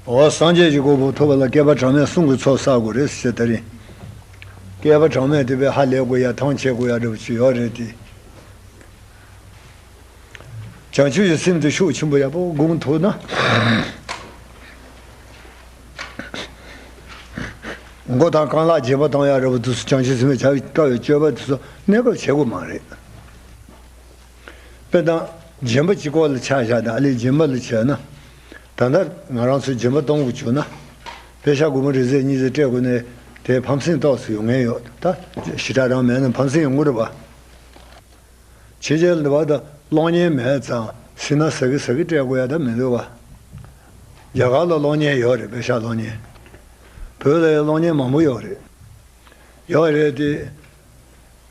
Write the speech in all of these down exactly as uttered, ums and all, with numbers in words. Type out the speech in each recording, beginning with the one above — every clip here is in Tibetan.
འོ། སངས་རྒྱས་ཀྱི་གོ་འཕང་ཐོབ་པ་ལ་བསྐལ་པ་གྲངས་མེད་གསུང་གི་ཚོགས་བསགས་དགོས་རེད་ཟེར། དེ་རིང་བསྐལ་པ་གྲངས་མེད་དེ་བས་ཧ་ལས་དགོས་ཡ། ཐང་ཆད་དགོས་ཡ་འདྲ་པོ་ཅིག་ཡོད་རེད་དེ། བྱང་ཆུབ་ཀྱི་སེམས་དེ་ཤུགས་ཆེན་པོ་ཡག་པོ་སྒོམ་ཐུབ་ན། མགོ་དང་རྐང་ལག་རྗེན་པ་གཏོང་ཡ་འདྲ་པོ་དེ་ཚོ། བྱང་ཆུབ་སེམས་དཔའི་བྱ་བའི་དཀའ་བའི་སྤྱོད་པ་དེ་ཚོ་གནས་སྐབས་བྱེད་དགོས་མ་རེད། དཔེར་ན་རྗེན་པ་གཅིག་པོ་ལ་ཆ་བཞག་ན། ཨ་ལས་རྗེན་པ་ལ་བྱས་ན། ད་ལྟ་ང་རང་ཚོས་རྗེན་པ་གཏོང་དགོས་བྱུང་ན། པེ་ཤག་སྒོར་མོ་རེ་ཙམ་གཉིས་ཙམ་སྤྲད་དགོས་ནས། དེ་ཕམ་སེམས་ཏོག་ཙམ་ཡོང་མཁན་ཡོད་ད། ཞེ་དྲག་རང་མེད་ན་ཕམ་སེམས་ཡོང་གི་རེད་པ། ཕྱི་རྒྱལ་འདི་བ་དང་གློག་བརྙན་མེད་ཙང་། སྲིད་ན་ཟ་གི་ཟ་གི་སྤྲད་དགོས་ཡ་ད་མི་འདུག་བ། རྒྱ་གར་ལ་གློག་བརྙན་ཡོད་རེད། པེ་ཤག་གློག་བརྙན། བོད་ལ་ཡང་གློག་བརྙན་མང་པོ་ཡོད་རེད། ཡོད་རེད་དེ།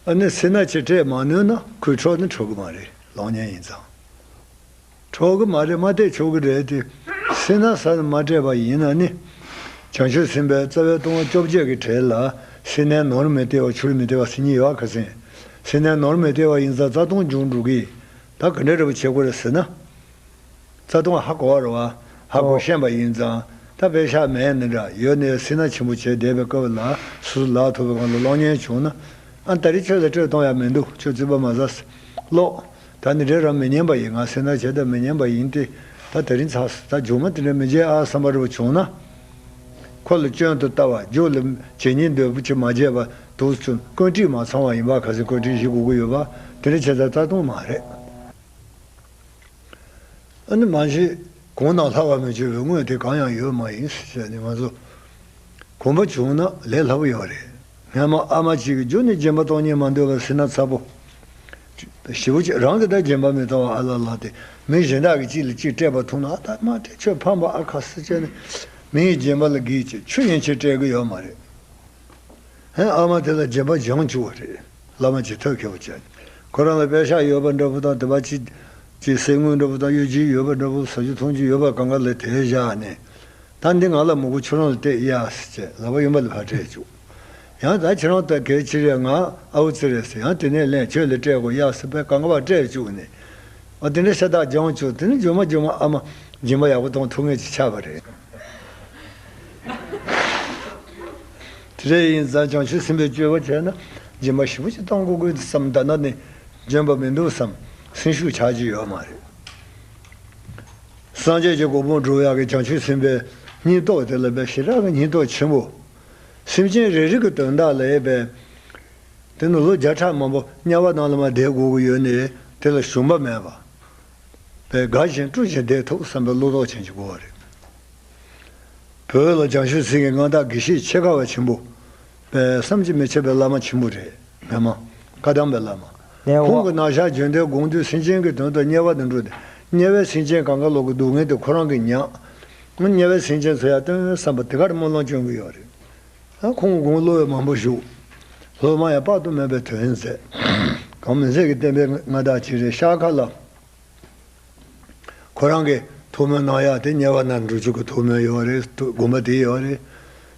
ཨ་ནི་སྲིད་ན་ཅིག་སྤྲད་མ་ནུས་ན་ཁོས་འཕྲོག་ནི་འཕྲོག་གི་མ་རེད། གློག་བརྙན་ཡིན་ཙང་། འཕྲོག་གི་མ་རེད། མ་སྤྲད་ཆོག་གི་རེད་དེ། སྲིད་ན་ཟ་ནས་མ་སྤྲད་པ་ཡིན་ན་ནི། བྱང་ཆུབ་སེམས་དཔའི་རྩ་བའི་ལྟུང་བ་བཅོ་བརྒྱད་ཀྱི་གྲས་ལ། སྲིད་ནས་ནོར་མི་སྟེར་བ། ཕྱུར་མི་སྟེར་བ་ཟེར་གཉིས་ཡོད་ག་ཟེར། སྲིད་ནས་ནོར་མི་སྟེར་བ་ཡིན་ཙང་རྩ་ལྟུང་འབྱུང་འགྲོ་གི། ད་ག་འདྲ་འདྲ་པོ་བྱེད་དགོས་རེད་ཟེར་ན། རྩ་ལྟུང་ཧ་གོ་བ་རེད་བ། ཧ་གོ་ཤེས་པ་ཡིན་ཙང་། ད་པེ་ཤག་མེད་ནི་འདྲ། ཡོད་ནས་སྲིད་ན་ཆེན་པོ་བྱས་བསྡད་པའི་སྐབས་ལ། སོ་སོ་ལག་ཐོབ་པའི་སྒང་ལ་གློག་བརྙན་བྱུང་ན། ཨ། ད་རེས་ཁྱོད་ལ་སྤྲོད་གཏོང་ཡ་མི་འདུག་ཁྱོད་རྩིས་པ་མ་ཟ། ཀློག་ད་ནི་རེ་རང་མི་ཉན་པ་ཡིན། ང་སེམས་ནང་བྱས་ད་མི་ཉན་པ་ཡིན་ཏེ། ད་དེ་རིང་ཚར་སོང་། ད་མཇུག་མ་དེ་འདྲ་མི་བྱེད་ཨ་བསམ་པ་རེ་བྱུང་ན། ཁོ་ལ་སྐྱོན་དུ་ལྟ་བ། རྒྱུ་ལ་བྱེད་སྙིང་འདོད་པ་ཅིག་མ་བྱས་པ་འདུག་ཚུལ། བཀོད་སྒྲིག་མ་ཚང་བ་ཡིན་པ། ག་ཚོད་བཀོད་སྒྲིག་ཞིག་དགོས་ཀྱི་ཡོད་པ། དེ་འདྲ་བྱས་ཙང་རྩ་ལྟུང་མ་རེད། ཨ་ནི་མ་གཞི་གོང་ན་ལྷག་པ་མི་བྱེད་པའི་དངོས་དེ་གང་ཡང་ཡོད་མ་ཡིན་ཟེར་ནས། ང་ཚོ་གོམས་པ་བྱུང་ན་ལས་སླ་པོ་ཡོད་རེད། སྔན་མ་ཨ་མ་གཅིག་གིས་རྒྱུན་ནས་རྗེན་པ་གཏོང་སྙིང་མ་འདོད་པ་ཟེར་ན་ཚ་པོ་ཞེ་པོ་ཅིག། རང་གིས་ད་རྗེན་པ་མི་གཏོང་བ་ཨ་ལ་ལ་དེ། མི་གཞན་དག་གིས་གཅིག་ལ་གཅིག་སྤྲད་པ་མཐོང་ན། ཨ། ད་མ་སྤྲད། ཁྱོད་ཕངས་པ་ཨ་ཁ་ཟེར་བྱས་ནས། མི་ཡི་རྗེན་པ་ལ་གིས་བྱེད། ཆུ་ཡན་ཆད་སྤྲད་གི་ཡོད་མ་རེད། ཧན། ཨ་མ་དེ་ལ་རྗེན་པ་སྦྱངས་བཅུག་པ་རེད། བླ་མ་ཅིག་ཐབས་མཁས་པོ་བྱས། ཁོ་རང་ལ་པེ་ཤག་ཡོད་པ་འདྲ་པོ་དང་། དེ་པ་ཅིག་ཅིག་གསེར་དངུལ་འདྲ་པོ་དང་། གཡོ་སྒྱུ་ཡོད་པ་འདྲ་པོ། ཟ་རྒྱུ་འཐུང་རྒྱུ་ཡོད་པ་གང་ག་ལ་དེ་བཞག་ནས། ད་འདི་ང་ལ་མི་དགོས། ཁྱོད་རང་ལ་སྤྲད་ཡ་ཟེར་བྱས་ལག་པ་གཡོན་པ་ལ་ཕར་སྤྲད་བཅུག། ཡང་ད་ཁྱེད་རང་ད་གལ་ཆེ་རེད། ང་ཨའུ་ཙི་རེད་ཟེར། ཡང་དེ་ནས་ལན་ཁྱོད་ལ་སྤྲད་དགོས་ཡ་ཟེར་བས་གང་ག་ཕར་སྤྲད་བཅུག་ནས། ཨ། དེ་འདྲ་ཤ་སྟག་སྦྱངས་བཅུག། དེ་ནས་མཇུག་མ་མཇུག་མ་ཨ་མ་རྗེན་པ་ཡག་པོ་གཏོང་ཐུབ་མཁན་ཅིག་ཆགས་པ་རེད། དེ་འདྲ་ཡིན་ཙང་བྱང་ཆུབ་སེམས་དཔའི་སྤྱོད་པ་བྱས་ན། རྗེན་པ་ཞེ་པོ་ཅིག་གཏོང་དགོས་ཀྱི་བསམ། ད་ནི་འཇོན་པ་མི་འདུག་བསམ། སེམས་ཤུགས་ཆག་རྒྱུ་ཡོད་མ་རེད། སངས་རྒྱས་ཀྱི་གོ་འཕང་སྒྲུབ་ཡག་གི་བྱང་ཆུབ་སེམས་དཔའི་སྙིང་སྟོབས་དེ་ལ་དཔེ་ཞེ་དྲག་གི་སྙིང་སྟོབས་ཆེན་པོ། སེམས་ཅན་རེ་རེ་གི་དོན་དག་ལ་ཡོད་པའི། དེ་ནི་ལོ་བརྒྱ་ཕྲག་མང་པོ་དམྱལ་བ་ནང་ལ་མར་བསྡད་དགོས་ཀྱི་ཡོད་ནས། དེ་ལ་ཞུམ་པ་མེད་པ། དཔེ་དགའ་བཞིན་སྤྲོ་བཞིན་བསྡད་ཐུབ་བསམ་པའི་བློ་ལྡོག་ཅན་ཅིག་དགོས་པ་རེད། བོད་ལ་བྱང་ཆུབ་སེམས་ཀྱི་མངའ་བདག་དགེ་བཤེས་ཆེ་ཁ་བ་ཆེན་པོ། དཔེ་བསམ་གྱིས་མི་ཁྱབ་པའི་བླ་མ་ཆེན་པོ་རེད། སྔ་མ་བཀའ་གདམས་པའི་བླ་མ། ཁོང་གིས་ནག་ཞག་བརྗོད་ལྡན་དགོངས་འདུས་སེམས་ཅན་གྱི་དོན་དུ་དམྱལ་བ་དུ་འགྲོ་སྟེ། དམྱལ་བའི་སེམས་ཅན་གང་ག་ལོག་གི་སྡུག་བསྔལ་དེ་ཁོ་རང་གིས་མྱངས། དམྱལ་བའི་སེམས་ཅན་ཚོ་ཡར་སྟོན་བསམ་པ་དེ་གར་སྨོན་ལམ་སྐྱོན་གྱི་ཡོད་རེད། ཨ། ཁོང་དགུང་སློབ་དཔོན་མང་པོ་བཞུགས། སློབ་མ་ཡང་དཔག་ཏུ་མེད་པའི་དོན་མཛད། གང་མི་མཛད་ཀྱི་བསྟན་པའི་མངའ་བདག་ཅིག་རེད། ཤར་ཁ་ལ་ཁོ་རང་གིས་ཐུགས་སྨོན་གནང་ཡག་དེ་དམྱལ་བ་ནང་འགྲོ་རྒྱུ་གི་ཐུགས་སྨོན་ཡོད་རེད། དགོངས་པ་དེ་ཡོད་རེད།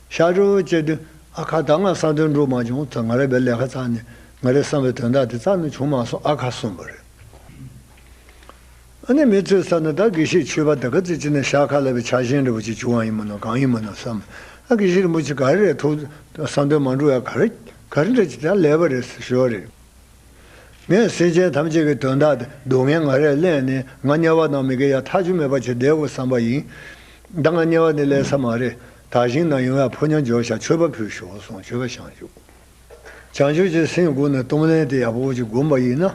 ཤར་རུ་བྱས་དུས། ཨ་ཁ། ད་ང་གསང་སྟོན་འགྲོ་མ་བྱུང་། ད་ང་རའི་བའི་ལས་ཀ་རྩ་ནས། ང་རའི་བསམ་པའི་དོན་དག་དེ་རྩ་ནས་བྱུང་མ་སོང་། ཨ་ཁ་གསུངས་པ་རེད། ཨ་ནི་མི་ཚོས་བསམ་ན་ད་དགེ་བཤེས་ཆོས་པ་དེ་ག་ཚོད་ཅིག་ནས་ཤར་ཁ་ལ་བའི་ཕྱག་ཆེན་འདྲ་པོ་ཅིག་བྱུང་བ་ཡིན་མིན་ནོ། གང་ཡིན་མིན་ནོ་བསམ། ཨ། དགེ་བཤེས་རིན་པོ་ཆེ་ག་རེ་རེད། ཐུགས་གསང་སྟོན་མ་འགྲོ་ཡ་ག་རེ་ག་རེ་འདྲ་ཅིག་ད་ལས་པ་རེད་ཟེར་ཞུ་བ་རེད། ངས་སེམས་ཅན་ཐམས་ཅད་ཀྱི་དོན་དག་དེ། སྡུག་བསྔལ་ང་རས་ལེན་ནས་ང་དམྱལ་བ་ནང་མི་དགེ་ཡ་ཐག་ཆོད་མེད་པ་བྱས་བསྡད་དགོས་བསམ་པ་ཡིན། ད་ང་དམྱལ་བ་ནས་སླེབས་ས་མ་རེད། དག་ཞིང་ན་ཡོང་ཡ་ཕོ་ཉ་འབྱོར་ཤག་མཆོད་པ་ཕུལ་ཤོག་གསུངས། མཆོད་པ་བཤམས་བཅུག། བྱང་ཆུབ་ཀྱི་སེམས་སྒོ་ནས་གཏོང་ལེན་དེ་ཡག་པོ་ཅིག་སྒོམ་པ་ཡིན་ན།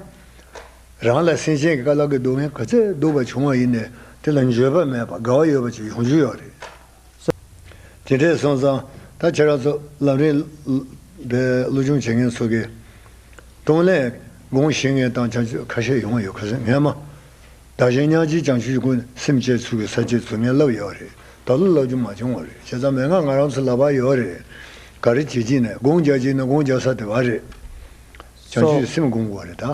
རང་ལ་སེམས་ཅན་གྱི་དཀའ་ལས་ཀྱི་སྡུག་བསྔལ་ག་ཚོད་སྡུག་པ་བྱུང་བ་ཡིན་ནའི། དེ་ལ་འགྱོད་པ་མེད་པ། དགའ་བ་ཡོད་པ་ཅིག་ཡོང་རྒྱུ་ཡོད་རེད། དེ་འདྲས་སོང་ཙང་། ད་ཁྱེད་རང་ཚོ་ལམ་རིམ་པའི་སློབ་སྦྱོང་བྱེད་མཁན་ཚོ་གིས། གཏོང་ལེན་སྒོམ་ཤེས་མཁན་དང་བྱང་ཆུབ་ཁ་ཤས་ཡོང་ཡོད། ཁ་སང་སྔན་མ། བདག་གཞན་མཉམ་བརྗེའི་བྱང་ཆུབ་ཀྱི་སྒོ་ནས་སེམས་བསྐྱེད་ཚུལ་གྱི་ས་བཅད་ཚུལ་ངས་བསླབས་ཡོད་རེད། ད་ལོ་བསླབ་རྒྱུ་མ་བྱུང་བ་རེད། བྱས་ཙང་མན་ངག་ང་རང་ཚོ་ལག་པར་ཡོད་རེད། ག་རེ་བྱེད་ཀྱི་ནས། སྒོམ་རྒྱག་ཀྱི་ནས། སྒོམ་རྒྱག་ས་དེ་བ་རེད། བྱང་ཆུབ་ཀྱི་སེམས་སྒོམ་དགོས་རེད་ད།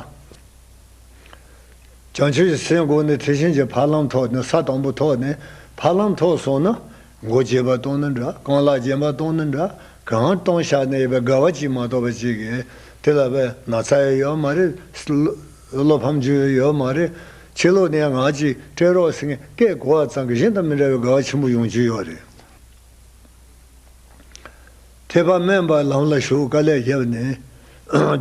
བྱང་ཆུབ་ཀྱི་སེམས་སྒོམ་ནས་དེ་བཞིན་གྱི་ཕར་ལམ་ཐོབ་ནས། ས་དང་པོ་ཐོབ་ནས་ཕར་ལམ་ཐོབ་སོང་ན། མགོ་བརྗེད་པ་གཏོང་ནི་འདྲ། རྐང་ལག་རྗེན་པ་གཏོང་ནི་འདྲ། གང་གཏོང་བཞག་ནས་ཡོད་པའི་དགའ་བ་ཅིག་མ་གཏོགས་པ་ཅིག་གིས་དེ་ལ་བས་ན་ཚ་ཡང་ཡོད་མ་རེད། བློ་ཕམ་རྒྱུ་ཡོད་མ་རེད། ཕྱི་ལོགས་ནས་ང་ཅིག་སྤྲད་རོགས་ཟེར་མཁན་སྐད་གོ་བ་ཙམ་གྱིས་གཞན་དང་མི་འདྲ་བའི་དགའ་བ་ཆེན་པོ་ཡོང་རྒྱུ་ཡོད་རེད། ཐེག་པ་དམན་པ་ལམ་ལ་ཞུགས་དཀའ་ལས་བརྒྱབ་ནས།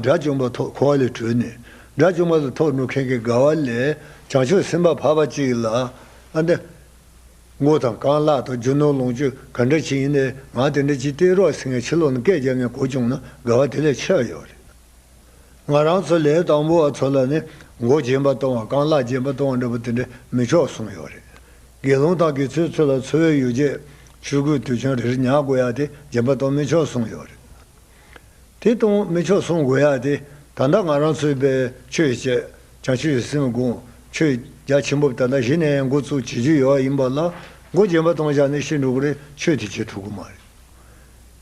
དགྲ་བཅོམ་པ་ཐོབ། འཁོར་བ་ལས་གྲོལ་ནས་དགྲ་བཅོམ་པ་ལ་ཐོབ་འགྲོ་མཁན་གྱི་དགའ་བ་ལས། བྱང་ཆུབ་སེམས་དཔའ་འཕགས་པ་གཅིག་ལ། ཨ་འདི། མགོ་དང་རྐང་ལག་དང་རྒྱུ་ནོར་ལོངས་སྤྱོད་ག་འདྲ་ཅིག་ཡིན་ནའི་ང་དེ་འདྲ་ཅིག་སྟེར་རོགས་ཟེར་མཁན་ཕྱི་ལོགས་ནས་སྐད་རྒྱག་མཁན་གོ་བྱུང་ན་དགའ་བ་དེ་ལས་ཆེ་བ་ཡོད་རེད། ང་རང་ཚོ་ལས་དང་པོ་བ་ཚོ་ལ་ནི་མགོ་རྗེན་པ་གཏོང་བ། རྐང་ལག་རྗེན་པ་གཏོང་བ་འདྲ་པོ་དེ་འདྲ་མི་ཆོག་གསུངས་ཡོད་རེད། དགེ་སློང་དང་དགེ་ཚུལ་ཚོ་ལ་འཚོ་བའི་ཡོ་བྱད་ཆོས་གོས་དུས་ཆེན་རེ་རེ་ཉར་དགོས་ཡ་དེ་རྗེན་པ་གཏོང་མི་ཆོག་གསུངས་ཡོད་རེད། དེ་གཏོང་མི་ཆོག་གསུང་དགོས་ཡ་དེ། ད་ལྟ་ང་རང་ཚོའི་པའི་ཆོས་བྱས། བྱང་ཆུབ་ཀྱི་སེམས་སྒོམ། ཆོས་རྒྱ་ཆེན་པོ་ད་ལྟ་གཞི་ནས་འགོ་བཙུགས་བྱེད་རྒྱུ་ཡོད་ཡིན་པ་ལ། མགོ་རྗེན་པ་གཏོང་བཞག་ནས་ཤི་འགྲོ་གི་རེད། ཆོས་དེ་བྱེད་ཐུབ་ཀྱི་མ་རེད།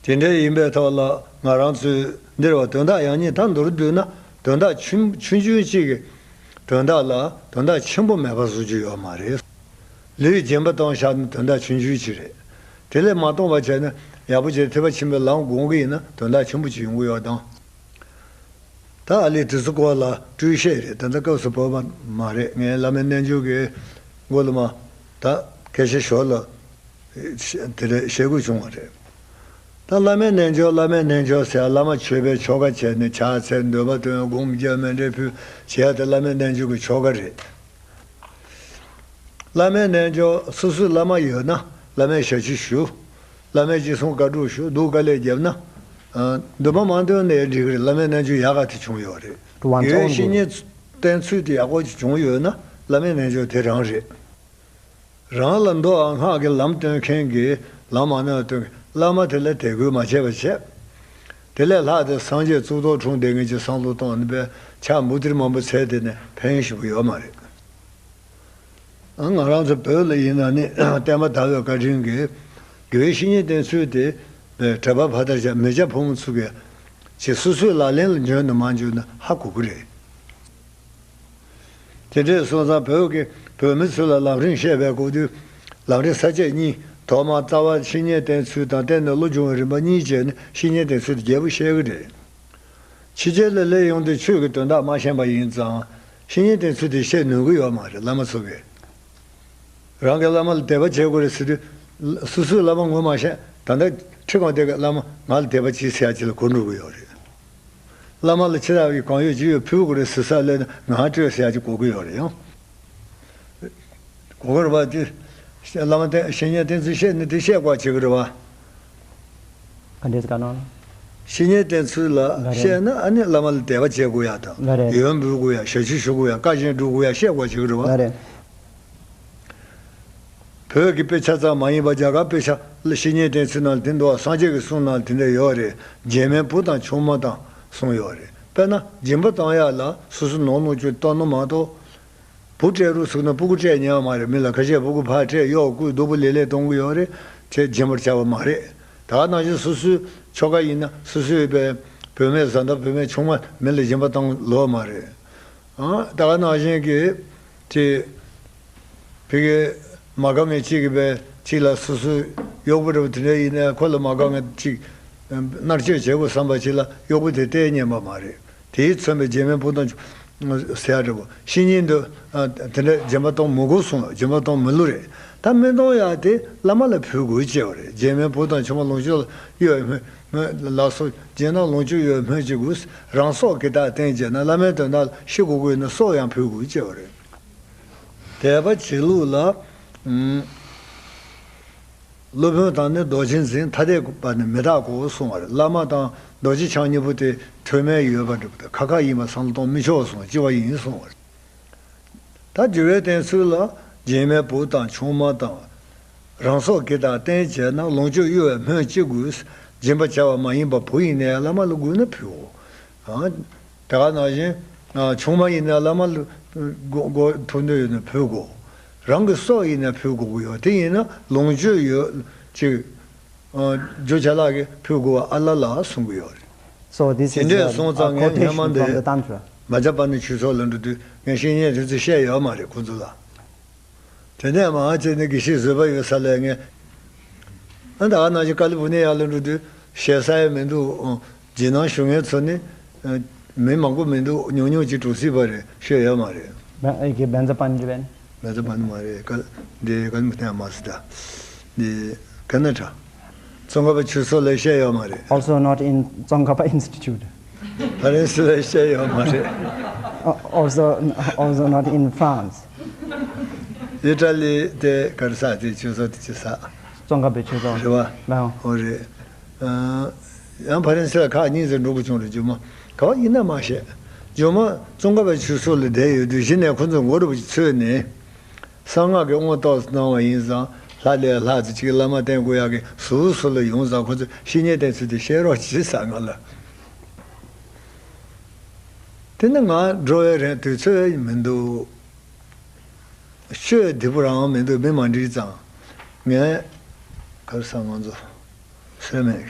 དེ་འདྲ་ཡིན་པའི་ཐོག་ལ་ང་རང་ཚོས་འདིར་བ་དོན་དག་ཡང་སྙིང་ད་མདོར་བསྡུས་ན། དོན་དག་ཆུང་ཆུང་ཆུང་གཅིག་གི་དོན་དག་ལ་དོན་དག་ཆེན་པོ་མེད་པ་བཟོ་རྒྱུ་ཡོད་མ་རེད། ལུས་རྗེན་པ་གཏོང་བཞག་ན་དོན་དག་ཆུང་ཆུང་ཅིག་རེད། དེ་ལས་མ་གཏོང་བ་བྱས་ན་ཡག་པོ་བྱས། ཐེག་པ་ཆེན་པོའི་ལམ་སྒོམ་གི་ཡིན་ན་དོན་དག་ཆེན་པོ་ཅིག་ཡོང་གི་ཡོད་དང་། ད་ཨ་ལས་དེ་ཚོ་སྐོར་ལ་སྤྲོས་བཤད་རེད། ད་ལྟ་སྐབས་སུ་བབ་པ་མ་རེད། ངས་བླ་མའི་རྣལ་འབྱོར་གྱི་མགོ་ལ་མ་ད་སྐད་ཆ་ཞོར་ལ་དེ་རེད་བཤད་དགོས་བྱུང་བ་རེད། ད་བླ་མའི་རྣལ་འབྱོར། བླ་མའི་རྣལ་འབྱོར་ཟེར་བླ་མ་མཆོད་པའི་ཆོ་ག་བྱས་ནས་ཕྱག་འཚལ། འདོན་པ་འདོན། སྒོམ་རྒྱབ། མཎྜལ་ཕུལ་བྱས་ཏེ་བླ་མའི་རྣལ་འབྱོར་གྱི་ཆོ་ག་རེད། བླ་མའི་རྣལ་འབྱོར། སོ་སོའི་བླ་མ་ཡོད་ན་བླ་མའི་ཞབས་ཕྱི་ཞུ། བླ་མའི་ཅི་གསུང་བཀའ་སྒྲུབ་ཞུ། འདུག་དཀའ་ལས་བརྒྱབ་ན། ཨ། འདོན་པ་མ་འདོན་ནའི་འགྲིག་གི་རེད། བླ་མའི་རྣལ་འབྱོར་ཡག་ག་དེ་བྱུང་ཡོད་རེད། དབང་ཆ་ཡོད། བསྙེན་བསྙེན་བསྟེན་ཚུལ་དེ་ཡག་པོ་ཅིག་བྱུང་ཡོད་ན་བླ་མའི་རྣལ་འབྱོར་དེ་རང་རེད། རང་ལ་མདོ་དང་སྔགས་ཀྱི་ལམ་སྟོན་མཁན་གྱིས། ལམ་མ་ནོར་སྟོན་མཁན་བླ་མ་དེ་ལ་དད་གུས་མ་བྱས་པ་བྱས། དེ་ལས་ལྷག་སྟེ་སངས་རྒྱས་གཙུག་ཏོར་འཁྲུངས་བསྡད་མཁན་གྱི་བསམ་བློ་གཏོང་ནས་པའི་ཕྱག་འབུལ་སྟེར་མང་པོ་བྱས་དེ་ནས་ཕན་ཞིག་ཡོད་མ་རེད། ང་རང་ཚོ་བོད་ལ་ཡིན་ན་ནི་བསྟན་པ་དར་བའི་བཀའ་དྲིན་གྱིས་དགེ་བའི་བཤེས་གཉེན་བསྟེན་ཚུལ་དེ་གྲྭ་པ་ཕ་དར་བྱ་མི་སྐྱ་ཕོ་མོ་ཚོ་གིས་ཅིག་སོ་སོའི་ལག་ལེན་ལ་འཇོན་དང་མ་འཇོན་ན་ཧ་གོ་གི་རེད། དེ་འདྲས་སོང་ཙང་བོད་ཀྱི་བོད་མི་ཚོ་ལ་ལམ་རིམ་བཤད་པའི་སྐབས་དུས་ལམ་རིམ་ས་བཅད་གཉིས། ཐོག་མར་རྩ་བ་བཤེས་གཉེན་བསྟེན་ཚུལ་དང་། བསྟེན་ནས་བློ་སྦྱོང་བའི་རིམ་པ་གཉིས་བྱས་ནས་བཤེས་གཉེན་བསྟེན་ཚུལ་དེ་རྒྱས་པོ་བཤད་ཀྱི་རེད། ཕྱི་རྒྱལ་ལ་སླེབས་ཡོང་དུས་ཆོས་ཀྱི་དོན་དག་མ་ཤེས་པ་ཡིན་ཙང་། བཤེས་གཉེན་བསྟེན་ཚུལ་དེ་བཤད་ནུས་ཀྱི་ཡོད་མ་རེད། བླ་མ་ཚོ་གིས་རང་གི་བླ་མ་ལ་དད་པ་བྱེད་དགོས་རེད་ཟེར་དུས། སོ་སོའི་བླ་མ་ངོ་མ་ཤེས། ད་ལྟ་ཁྲི་སྒང་དེ་གི་བླ་མ་ང་ལ་དད་པ་བྱེད་ཟེར་ཡ་ཅིག་ལ་གོ་འགྲོ་གི་ཡོད་རེད། བླ་མ་ལ་ཕྱི་ལ་ཡི་གང་ཡོད་ཅི་ཡོད་ཕུལ་དགོས་རེད་ཟེར་ས་སླེབས་ན་ང་སྤྲོད་ཟེར་ཡ་ཅིག་གོ་གི་ཡོད་རེད་ཡང་། གོ་གི་རེད་པ། དེ་བླ་མ་བསྟེན་བཤེས་གཉེན་བསྟེན་ཚུལ་བཤད་ན་དེ་བཤད་དགོས་བྱེད་གི་རེད་པ། ག་འདྲས་ག་ནང་། བཤེས་གཉེན་བསྟེན་ཚུལ་ལ་ག་རེ། བཤད་ན་ཨ་ནི་བླ་མ་ལ་དད་པ་བྱེད་དགོས་ཡ་དང་། ག་རེ། ཡོན་འབུལ་དགོས་ཡ། ཞབས་ཕྱི་ཞུ་དགོས་ཡ། བཀའ་བཞིན་སྒྲུབ་དགོས་ཡ་བཤད་དགོས་བྱེད་གི་རེད་པ། ག་རེ། བོད་ཀྱི་དཔེ་ཆ་ཙམ་མ་ཡིན་པར་རྒྱ་གར་དཔེ་ཆ་ལ་བཤེས་གཉེན་བསྟེན་ཚུལ་ནང་ལ་དེ་འདུག་བ། སངས་རྒྱས་ཀྱི་གསུང་ནང་ལ་དེ་འདྲ་ཡོད་རེད། རྗེས་མའི་བུ་དང་ཆུང་མ་དང་གསུངས་ཡོད་རེད། དཔེར་ན་སྦྱིན་པ་བཏང་ཡག་ལ་སོ་སོ་ནོར་ལོངས་སྤྱོད་བཏང་ནོ་མ་གཏོགས། བུ་སྤྲད་རོགས་ཟེར་ན་སྤུ་གུ་སྤྲད་ཉན་པ་མ་རེད། མི་ལ་ཁ་ཤས་སྤུ་གུ་ཕར་སྤྲད། གཡོག་བསྐུལ། སྡུག་པོ་ལེ་ལེ་གཏོང་གི་ཡོད་རེད། དེ་སྦྱིན་པར་བྱ་བ་མ་རེད། ད་ག་ནང་བཞིན་སོ་སོའི་ཆོ་ག་ཡིན་ན་སོ་སོའི་བུད་མེད་བཟའ་ཟླ་བུད་མེད་ཆུང་མ་མི་ལ་སྦྱིན་པ་བཏང་ལོས་མ་རེད། ཨ། ད་ག་ནང་བཞིན་གྱི་དེ་ཕ་གི་མ་དགའ་མཁན་གཅིག་གིས་པའི་གཅིག་ལ་སོ་སོའི་གཡོག་པོ་འདྲ་པོ་དེ་འདྲ་ཡིན་ན་ཁོ་ལ་མ་དགའ་མཁན་གཅིག་མནར་གཅོད་བྱེད་དགོས་བསམ་པ་ཅིག་ལ་གཡོག་པོ་དེ་སྟེར་ཉན་པ་མ་རེད། དེས་མཚོན་པའི་རྗེས་མའི་བུ་དང་ཟེར་ཡ་འདྲ་པོ། བཤེས་གཉེན་དུ་ཨ་དེ་འདྲ་སྦྱིན་པ་གཏོང་མི་དགོས་གསུངས་ལ། སྦྱིན་པ་གཏོང་མི་བླུ་རེད། ད་མི་གཏོང་ཡག་དེ་བླ་མ་ལ་ཕུལ་དགོས་ཅེས་པ་རེད། རྗེས་མའི་བུ་དང་ཆུང་མ་ལོངས་སྤྱོད་ལ་གཡོ་བའི་སྨོན། སྨོན་ལགས་སོ། རྗེས་གནང་ལོངས་སྤྱོད་གཡོ་བའི་སྨོན་ཅི་དགོས། རང་སྲོག་གི་དག་བསྟན་བྱས་ན་བླ་མའི་དོན་དག་ལ་ཤི་དགོས་ཀྱི་ཡོད་ན་སྲོག་ཡང་ཕུལ་དགོས་ཅེས་པ་རེད། དད་པ་བྱེད་ལུགས་ལ། ཨུམ། སློབ་དཔོན་དང་ནི་རྡོ་རྗེ་འཛིན། ཐ་དད་པ་ནི་མི་རྟག་གོ་གསུངས་པ་རེད། བླ་མ་དང་རྡོ་རྗེ་འཆང་གཉིས་པོ་དེ་འཁྲུལ་མེད་ཡོད་པ་འདྲ་པོ་དང་ཁ་ཁ་ཡིན་པ་བསམ་བློ་གཏོང་མི་ཆོག་གསུངས། སྤྱི་བ་ཡིན་གསུངས་པ་རེད། ད་འགྱུར་བའི་བསྟེན་ཚུལ་ལ་རྗེས་མའི་བུ་དང་ཆུང་མ་དང་། རང་སྲོག་གི་དག་བསྟན་བྱས་ན་ལོངས་སྤྱོད་གཡོ་བའི་སྨོན་ཅི་དགོས། སྦྱིན་པ་བྱ་བ་མ་ཡིན་པ་བུ་ཡིན་ནའི་བླ་མ་ལ་དགོས་ན་ཕུལ་འོ། ཨང་། དེ་ག་ནང་བཞིན་ཨ་ཆུང་མ་ཡིན་ན་བླ་མ་ལ་དགོས་དགོས་ཐུགས་འདོད་ཡོད་ན་ཕུལ་དགོས། རང་གི་སྲོག་ཡིན་ན་ཕུལ་དགོས་ཀྱི་ཡོད། དེ་ཡིན་ན་ལོངས་སྤྱོད་ཡོད་ཅིག་ཨ་རྒྱུ་ཅ་ལག་གི་ཕུལ་དགོས་པ་ཨ་ལ་ལ་གསུང་གི་ཡོད་རེད། So this དེ is འདྲས a, སོང་ཙང་a ངས་སྔན་མ་quotation from འདི་the Tantra. མ་ཇ་པ་ནི་ཆོས་ཚོགས་ལ་འགྲོ་དུས་ངས་བཤེས་གཉེན་དེ་ཚོ་བཤད་ཡོད་མ་རེད་ཁོ་ཚོ་ལ། དེ་ནས་མང་ཆེ་ནི་དགེ་བཤེས་བཟོད་པ་ཡོད་ས་ལས་ངས། ཨ་ད་ག་ནང་བཞིན་ཀ་ལི་ཕོར་ནི་ཡ་ལ་འགྲོ་དུས་ཞེ་ས་ཡ་མི་འདུག་ཨོ། རྗེས་གནང་ཞུ་མཁན་ཚོ་ནི། ཨ་ མི་མང་པོ་མི་འདུག་ཉུང་ཉུང་ཅིག་གྲོལ་སྲིད་པ་རེད། ཤོད་ཡོད་མ་རེད། བན་ཨེ་གི་བན་ཛ་པན་ཇི་བན། བན་ཛ་པན་ཇི་མ་རེད། ཀ་འདི་ཀ་ལི་མི་ཐན་མ་སི་ད། འདི་ཀ་ན་ཊ། ཙོང་ཁ་པ་ཆོས་ཚོགས་ལ་བཤད་ཡོད་མ་རེད། Also not in Tsongkhapa Institute. ཕ་རན་སི་ལ་བཤད་ཡོད་མ་རེད། Uh, also, also not in France. ཨི་ཊ་ལི་དེ་ག་རེ་ས་དེ་ཆོས་ཚོགས་དེ་ཅི་ས། ཙོང་ཁ་པའི་ཆོས་ཚོགས། རེད་བ། ལའོ། ཨོ་རེད། ཨ། ཡང་ཕ་རན་སི་ལ་ཁག་གཉིས་ཙམ་འགྲོ་དགོས་བྱུང་རེད། རྒྱུ་མ་ག་བ་ཡིན་ན་མ་བཤད། རྒྱུ་མ་ཙོང་ཁ་པའི་ཆོས་ཚོགས་ལ་བསྡད་ཡོད་དུས་གཞི་ནས་ཁོ་ཚོ་མགོ་རུ་ཚོས་ནས། གསང་སྔགས་ཀྱི་དབང་ཏོག་ཙམ་གནང་བ་ཡིན་ཙང་། ལྷ་ལས་ལྷག་ཙམ་ཅིག་བླ་མ་བསྟེན་དགོས་ཡག་གི་ཟུར་ཟུར་ལ་ཡོང་ཙང་ཁོ་ཚོས་བཤེས་གཉེན་བསྟེན་ཚུལ་དེ་བཤད་རོགས་གྱིས་ཟེར་ང་ལ། དེ་ནི་ང་འགྲོ་བའི་རིང་དུས་ཚོད་མི་འདུག་ཤོད་འདི་པོ་རང་མི་འདུག་མི་མ་འགྲིག་ཙང་། ངས་ག་རེ་ཟ། ང་ཚོ་སེ་མེད་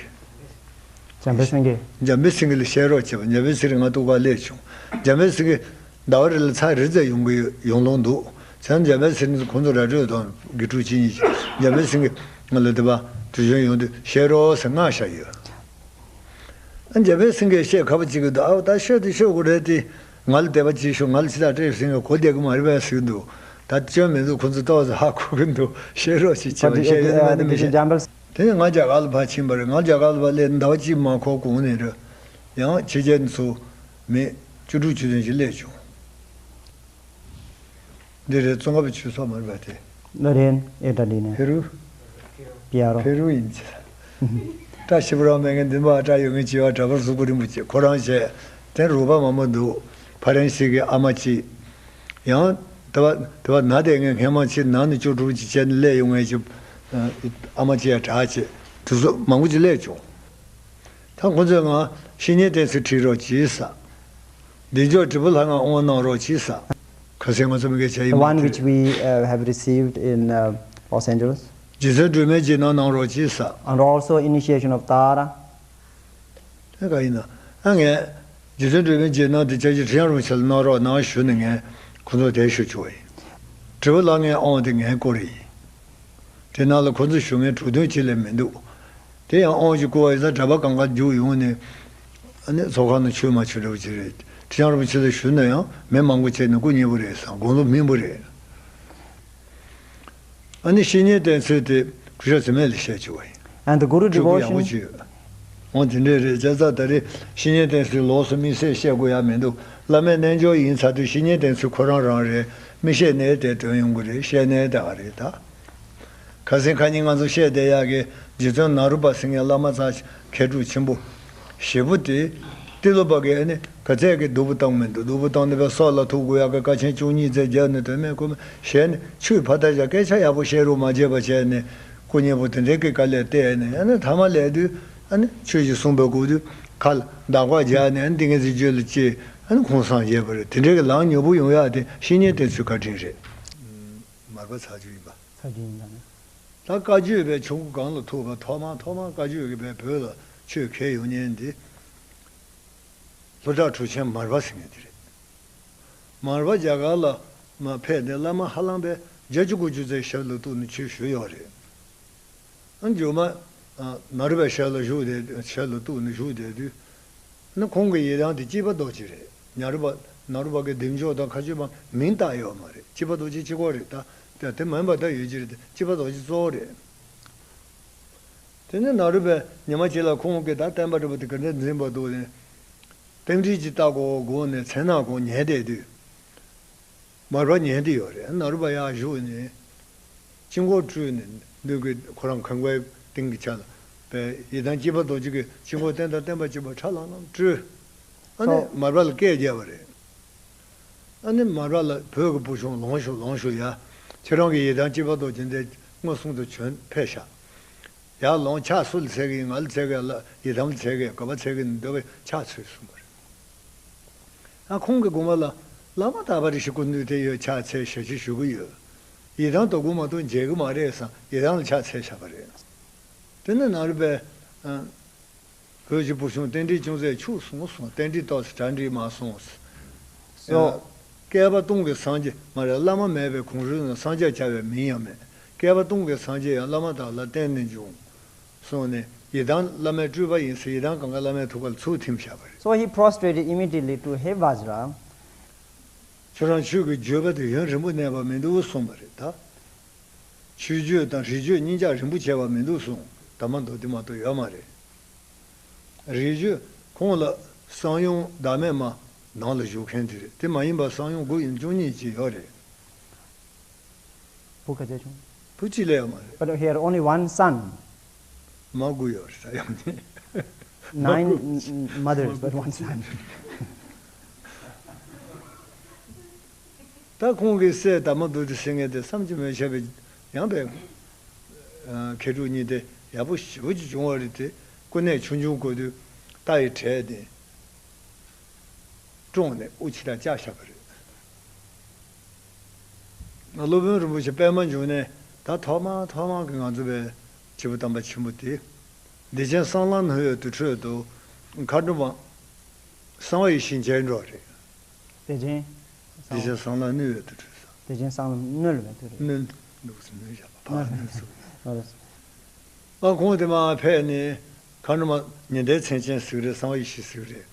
ཀི། འཇམ་དཔལ་སེང་གེ། འཇམ་དཔལ་སེང་གེ་ལ་བཤད་རོགས་བྱས་པ། འཇམ་དཔལ་སེང་གེ་ང་ཐུག་པ་སླེབས་བྱུང་། འཇམ་དཔལ་སེང་གེ་ཟླ་བ་རེ་ལ་ཚར་རེ་ཙམ་ཡོང་གི་ཡོང་ལོང་འདུག་བྱས་ཙང་འཇམ་དཔལ་སེང་གེ་ཁོང་ཚོ་ར་སྤྲོད་དང་དགེ་ཕྲུག་གཅིག་གཉིས་ཀྱིས་འཇམ་དཔལ་སེང་གེ་ང་ལ་དེ་པ་དུས་ཆེན་ཡོང་དུས་བཤད་རོགས་ཟེར་མངགས་བཞག་ཡོད། ཨ། འཇམ་དཔལ་སེང་གེས་བཤད་ཁ་པོ་གཅིག་གི་འདུག་ཨ། ད་ཤོད་དེ་ཤོད་དགོས་རེད་དེ། ང་ལ་དད་པ་བྱེད་ཤོག་ང་ལ་ཕྱི་ཐག་སྤྲད་ཟེར་གོ་བསྡད་གི་མ་རེད་པས་ཟེར་གི་འདུག་ད་སྐྱོན་མི་འདུག་ཁོ་ཚོ་ཏོག་ཙམ་ཧ་གོ་གི་འདུག་བཤད་རོགས་ཞེས་བྱས་པ་བཤད་ཡོད་ན་མེད་ན་མི་ཤེས། དེ་ནས་ང་རྒྱ་གར་ལ་ཕར་ཕྱིན་པ་རེད། ང་རྒྱ་གར་ལ་ཕར་སླེབས་ཟླ་བ་གཅིག་མ་འཁོར་གོང་ནས་རེད། ཡང་ཕྱི་རྒྱལ་ཚོ་མི་བཅུ་དྲུག་བཅུ་བདུན་ཞིག་སླེབས་བྱུང་། འདི་རེད། ཙོང་ཁ་པའི་ཆོས་ཚོགས་མ་རེད་པ་དེ། ལོ་རེན་ཨེ་ཏ་ལི་ནས། ཕེ་རུ། པི་ཨར་ཨོ། ཕེ་རུ་ཡིན་ཅི། བཀྲ་ཤིས་པོ་རང་མེད་མཁན་འདི་མ་བཀྲ་ཡོད་མཁན་བྱེ་བ་གྲྭ་པ་གཟུགས་པོ་རིན་པོ་ཆེ་ཁོ་རང་བྱས། དེ་རོགས་པ་མང་པོ་འདུག་ཕ་རན་སི་གི་ཨ་མ་གཅིག་ཡང་དེ་བ་དེ་བ་ན་དེ་ངས་སྔན་མ་ཕྱིར་ནང་ནས་བཅུ་དྲུག་ཅིག་བྱས་ནས་སླེབས་ཡོང་མཁན་ཅིག་ཨ་མ་གཅིག་ཡ་གྲགས་བྱས། དེ་ཚོ་མང་པོ་ཅིག་སླེབས་བྱུང་། ད་ཁོ་ཚོས་ང་བཤེས་གཉེན་བསྟེན་ཚུལ་ཁྲིད་རོགས་གྱིས་ཟེར། བདེ་མཆོག་དྲིལ་བུ་ལྷ་ང་དབང་གནང་རོགས་གྱིས་ཟེར། ཁ་སང་ང་ཚོ་མི་སྐད་ཆ་ཡིན། The one which we uh, have received in uh, Los Angeles. རྗེ་བཙུན་སྒྲོལ་མའི་རྗེས་གནང་གནང་རོགས་གྱིས་ཟེར། And also initiation of Tara. དེ་ག་ཡིན་ན། ཨ། ངས་རྗེ་བཙུན་སྒྲོལ་མའི་རྗེས་གནང་དེ་ཅག་གི་ཁྲི་བྱང་རིན་པོ་ཆེ་ལ་གནང་རོགས་གནང་ཞུས་ནས་ངས་ཁོ་ཚོ་དེ་ཞུ་བཅུག་པ་ཡིན། དྲིལ་བུ་ལྷ་ངའི་དབང་དེ་ངའི་བསྐུར་ཡིན། དེ་ནང་ལ་ཁོ་ཚོ་ཞུ་མཁན་གྲོས་མཐུན་ཅིག་ལས་མི་འདུག་དེ་ཡང་དབང་ཞིག་བསྐུར་བ་ཡིན་ཙང་གྲྭ་པ་གང་ག་རྒྱུགས་ཡོང་ནས། ཨ་ནི་ཚོགས་ཁང་ནང་ཆོས་མ་ཆོས་འདྲ་བོ་ཅིག་རེད། ཁྲི་བྱང་རིན་པོ་ཆེ་ལ་ཞུས་ན་ཡང་མི་མང་པོ་བྱས་ནས་སྐུ་མཉེལ་པོ་རེད་བསམ། དགུང་ལོ་སྨིན་པོ་རེད། ཨ་ནི་བཤེས་གཉེན་བསྟེན་ཚུལ་དེ་སྐུ་ཞབས་ཟེར་མེད་ལ་བཤད་བཅུག་པ་ཡིན། And the Guru devotion. འོ་དེ་འདྲས་རེད། བྱས་ཙང་ད་རེས་བཤེས་གཉེན་བསྟེན་ཚུལ་ལོགས་སུ་དམིགས་བསལ་བཤད་དགོས་ཡ་མི་འདུག་བླ་མའི་རྣལ་འབྱོར་ཡིན་ཚར་དུས་བཤེས་གཉེན་བསྟེན་ཚུལ་ཁོ་རང་རང་རེད། མི་བཤད་ནའི་དེ་དོན་ཡོང་གི་རེད། བཤད་ནའི་དེ་ག་རེད་ད། ཁ་སང་ཁ་ཉིན་ང་ཚོ་བཤད་བསྡད་ཡག་གི་རྗེ་བཙུན་ནཱ་རོ་པ་ཟེར་མཁན་བླ་མ་རྩ་མཁས་གྲུབ་ཆེན་པོ་ཞེ་པོ་དེ། ཏི་ལོ་པ་གིས་ཨ་ནི་ག་ཚད་ཀྱི་སྡུག་པོ་བཏང་མི་འདུག་སྡུག་པོ་བཏང་ནས་པའི་སྲོག་ལ་ཐུག་དགོས་ཡག་གི་དཀའ་ཆེན་བཅུ་གཉིས་ཙམ་བརྒྱབ་ནས་དོན་མེད་ཁོམ་མེད་བཤད་ནས། ཆོས་ཕར་ལྟ་བཞག་སྐད་ཆ་ཡག་པོ་བཤད་རོགས་མ་བྱས་པ་བྱས་ནས། སྐུ་མཉེལ་པོ་དེ་འདྲའི་གི་དཀའ་ལས་བལྟས་ནས། ཨ་ནི་ཐ་མ་སླེབས་དུས་ཨ་ནི་ཆོས་ཞིག་གསུངས་པའི་སྐབས་དུས་ཁ་ལ་བདག་པ་རྒྱག་ནས། ཨ་ནི་འདི་ངས་ཟིག་བརྗོད་ལ་ཅེས་ཨ་ནི་ཁོང་སངས་རྒྱས་པ་རེད། དེ་འདྲའི་གི་ལངས་ཉོབ་པོ་ཡོང་ཡག་དེ་བཤེས་གཉེན་བསྟེན་ཚུལ་བཀའ་དྲིན་རེད། མར་པ་ཚར་གཅིག་ཡིན་པ། ཚར་གཅིག་ཡིན་ད་ནི། ད་བཀའ་བརྒྱུད་པའི་ཆུ་མགོ་གངས་ལ་ཐུག་པ། ཐོག་མར་ཐོག་མར་བཀའ་བརྒྱུད་ཀྱི་པའི་བོད་ལ་ཆོས་འཁྱེར་ཡོང་མཁན་འདི། ལྷོ་བྲག་གྲུབ་ཆེན་མར་པ་ཟེར་མཁན་དེ་རེད། མར་པ་རྒྱ་གར་ལ་མར་ཕེབས་ནས་བླ་མ་ཧ་ལམ་པའི་བརྒྱད་ཅུ་དགུ་བཅུ་ཙམ་ཞབས་ལ་གཏུགས་ནས་ཆོས་ཞུས་ཡོད་རེད། ཨ། མཇུག་མ་ནཱ་རོ་པའི་ཞབས་ལ་བཞུགས་བསྡད། ཞབས་ལ་གཏུགས་ནས་བཞུགས་བསྡད་དུས། ཨ་ནི་ཁོང་གི་ཡི་དམ་དེ་སྐྱིད་པ་རྡོ་རྗེ་རེད། ནཱ་རོ་པ་ནཱ་རོ་པ་གི་བདེ་མཆོག་དང་མཁའ་སྤྱོད་པ་མིང་བཏགས་ཡོད་མ་རེད། སྐྱིད་པ་རྡོ་རྗེ་གཅིག་པོ་རེད། ད་ད་དེ་མིན་པ་ད་ཡོད་ཀྱི་རེད། སྐྱིད་པ་རྡོ་རྗེ་གཙོ་བོ་རེད། དེ་ནས་ནཱ་རོ་པས་ཉི་མ་གཅིག་ལ་ཁོང་གིས་ད་བསྟན་པ་འདྲ་པོ་དེ་ག་འདྲ་འཛིན་པ་འདུག་ནས། རྟེན་འབྲེལ་ཅིག་བཏགས་དགོས་དགོངས་ནས་མཚན་ནག་ཁོང་ཉལ་བསྡད་དུས། མར་པ་ཉལ་བསྡད་ཡོད་རེད། ནཱ་རོ་པ་ཡར་བཞུགས་ནས་དཀྱིལ་འཁོར་བསྐྲུན་ནས། མདུན་གྱི་ཁོ་རང་ཁང་པའི་སྟེང་གི་ཆ་ལ་པའི་ཡི་དམ་སྐྱིད་པ་རྡོ་རྗེ་གི་དཀྱིལ་འཁོར་རྟེན་དང་བརྟེན་པ་གཅིག་པ་ཁྲ་ལམ་ལམ་བསྐྲུན། ཨ་ནི་ཨོ། མར་པ་ལ་སྐད་རྒྱབ་པ་རེད། ཨ་ནི་མར་པ་ལ་བོད་ཀྱི་བུ་ཆུང་ལོངས་ཤོག་ལོངས་ཤོག་ཡ། ཁྱེད་རང་གི་ཡི་དམ་སྐྱིད་པ་རྡོ་རྗེ་འདི་མངོན་སུམ་དུ་བྱོན་ཕེབས་ཤག་ཡར་ལོངས། ཕྱག་སུ་ལ་འཚལ་གི་ཡིན། ང་ལ་འཚལ་གི་ཡ། ལ་ཡི་དམ་ལ་འཚལ་གི་ཡ། ག་པར་འཚལ་གི་ཡིན་འདོད་པའི་ཕྱག་འཚལ་གསུངས་པ་རེད། ཨ། ཁོང་གིས་དགོངས་པ་ལ། བླ་མ་དག་པ་རེ་ཞིག་སྐུ་མདུན་དེ་ཡོད། ཕྱག་འཚལ་ཞལ་ཕྱེ་ཞུ་གི་ཡོད། ཡི་དམ་དོ་དགོང་མ་གཏོགས་མཇལ་གི་མ་རེད་བསམ། ཡི་དམ་ལ་ཕྱག་འཚལ་བཞག་པ་རེད། དེ་ནས་ནཱ་རོ་པས། ཨ། བོད་ཀྱི་བུ་ཆུང་རྟེན་འབྲེལ་ཅུང་ཟད་འཆུགས་སོང་གསུངས། རྟེན་འབྲེལ་ཏོག་ཙམ་གྲ་སྒྲིག་མ་སོང་། སོ། བསྐལ་པ་སྟོང་གི་སངས་རྒྱས་མ་རེད། བླ་མ་མེད་པའི་གོང་རོལ་ན་སངས་རྒྱས་བྱ་བའི་མིང་ཡང་མེད། བསྐལ་པ་སྟོང་གི་སངས་རྒྱས་ཡང་བླ་མ་དག་ལ་བརྟེན་ནས་འབྱུང་། གསུངས་ནས། ཡི་དམ་བླ་མའི་སྤྲུལ་པ་ཡིན་ཟེར། ཡི་དམ་གང་ག་བླ་མའི་ཐུགས་ཀ་ལ་ཚུར་ཐིམ་བཞག་པ་རེད། So he prostrated immediately to He Vajra. ཁྱོད་རང་ཆོས་ཀྱི་བརྗོད་པ་དེ་ཡུན་རིང་པོ་གནས་པ་མི་འདུག་གསུངས་པ་རེད་ད། ཆོས་བརྗོད་དང་རིག་བརྗོད་གཉིས་ཀ་རིང་པོ་བྱས་པ་མི་འདུག་གསུངས། ད་མ་མདོ་དེ་མ་གཏོགས་ཡོད་མ་རེད། རིག་བརྗོད་ཁོང་ལ་གསང་ཡུམ་བདག་མེད་མ་ནང་ལ་བཞུགས་མཁན་དེ་རེད། དེ་མ་ཡིན་པ་གསང་ཡུམ་དགུ་ཡིན་བཅུ་གཉིས་ཅིག་ཡོད་རེད། བུ་ག་ཚོད་བྱུང་། བུ་གཅིག་ལས་ཡོད་མ་རེད། But he had only one son. མ་དགུ་ཡོད་རེད་ད་ཡོང་ནི། Nine mothers, but one son. ད་ཁོང་གི་སྲས་དར་མ་མདོ་སྡེ་ཟེར་མཁན་དེ་བསམ་གྱིས་མི་ཁྱབ་པའི་ཡངས་པའི་མཁས་གྲུབ་གཉིས་ལྡན་ཡག་པོ་ཞེ་པོ་ཅིག་བྱུང་བ་རེད་དེ། སྐུ་ནས་ཆུང་ཆུང་དགོས་དུས་རྟ་ཡི་གྲས་དེ་བཀྲོངས་ནས་དབུ་ཕྱི་ལ་བཅག་བཞག་པ་རེད། སློབ་དཔོན་རིན་པོ་ཆེ་པད་མ་འབྱུང་གནས་ད་ཐོག་མ་ཐོག་མ་གི་ང་ཚོ་བའི་སྐྱེས་བུ་དམ་པ་ཆེན་པོ་དེ། བདེ་ཆེན་གསང་ལམ་སྣོད་ཡོད་དུར་ཁྲོད་དུ་མཁའ་འགྲོ་མ་གསང་བ་ཡེ་ཤེས་མཇལ་འགྲོ་རེད། བདེ་ཆེན། བདེ་ཆེན་གསང་ལམ་སྣོད་ཡོད་དུར་ཁྲོད་ས། བདེ་ཆེན་གསང་ལམ་སྣོད་ལ་མེད་དུ་རེད། སྣོད། ལུགས་སུ་སྣོད་བཞག་པ་ཕར་སྣོད་ཟེར། ཨ་ཁོང་དེ་མ་ཕེབས་ནས་མཁའ་འགྲོ་མ་ཉི་ཟླའི་མཚན་ཅན་ཟིག་རེད། གསང་བ་ཡེ་ཤེས་ཟིག་རེད།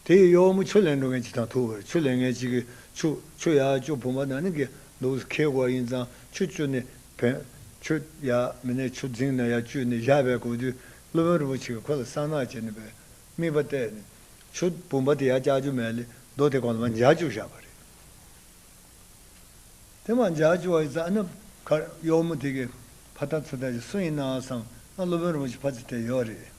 དེ་ཡི་གཡོག་མོ་ཆུ་ལེན་འགྲོ་མཁན་ཅིག་དང་ཐུག་པ་རེད། ཆུ་ལེན་མཁན་ཅིག་གིས་ཆུ་ཆུ་ཡར་བཅུག་བུམ་པ་ནང་ནས་གི་ལུགས་སུ་ཁྱེར་དགོས་ཡིན་ཙང་ཆུ་བཅུག་ནས་བོན་ཆུ་ཡར་མི་ནས་ཆུ་འཛིང་ནས་ཡར་བཅུག་ནས་བཞག་པའི་སྐབས་དུས་སློབ་དཔོན་རིན་པོ་ཆེ་གིས་ཁོ་ལ་གསང་སྔགས་བྱས་ནས་པའི་དམིགས་པ་གཏད་ནས་ཆུ་བུམ་པ་དེ་ཡར་བཅག་རྒྱུ་མེད་ལས་རྡོ་དེ་གོང་ལ་མར་འཇགས་བཅུག་བཞག་པ་རེད། དེ་མ་འཇགས་བཅུག་པ་ཡིན་ཙང་ཨ་ནི་ཁར་གཡོག་མོ་དེ་གིས་ཕ་ད་ཚུར་ད་ཅིག་སུ་ཡིན་ནའང་བསམ། ཨ་སློབ་དཔོན་རིན་པོ་ཆེ་ཕ་ཚོ་དེ་ཡོད་རེད།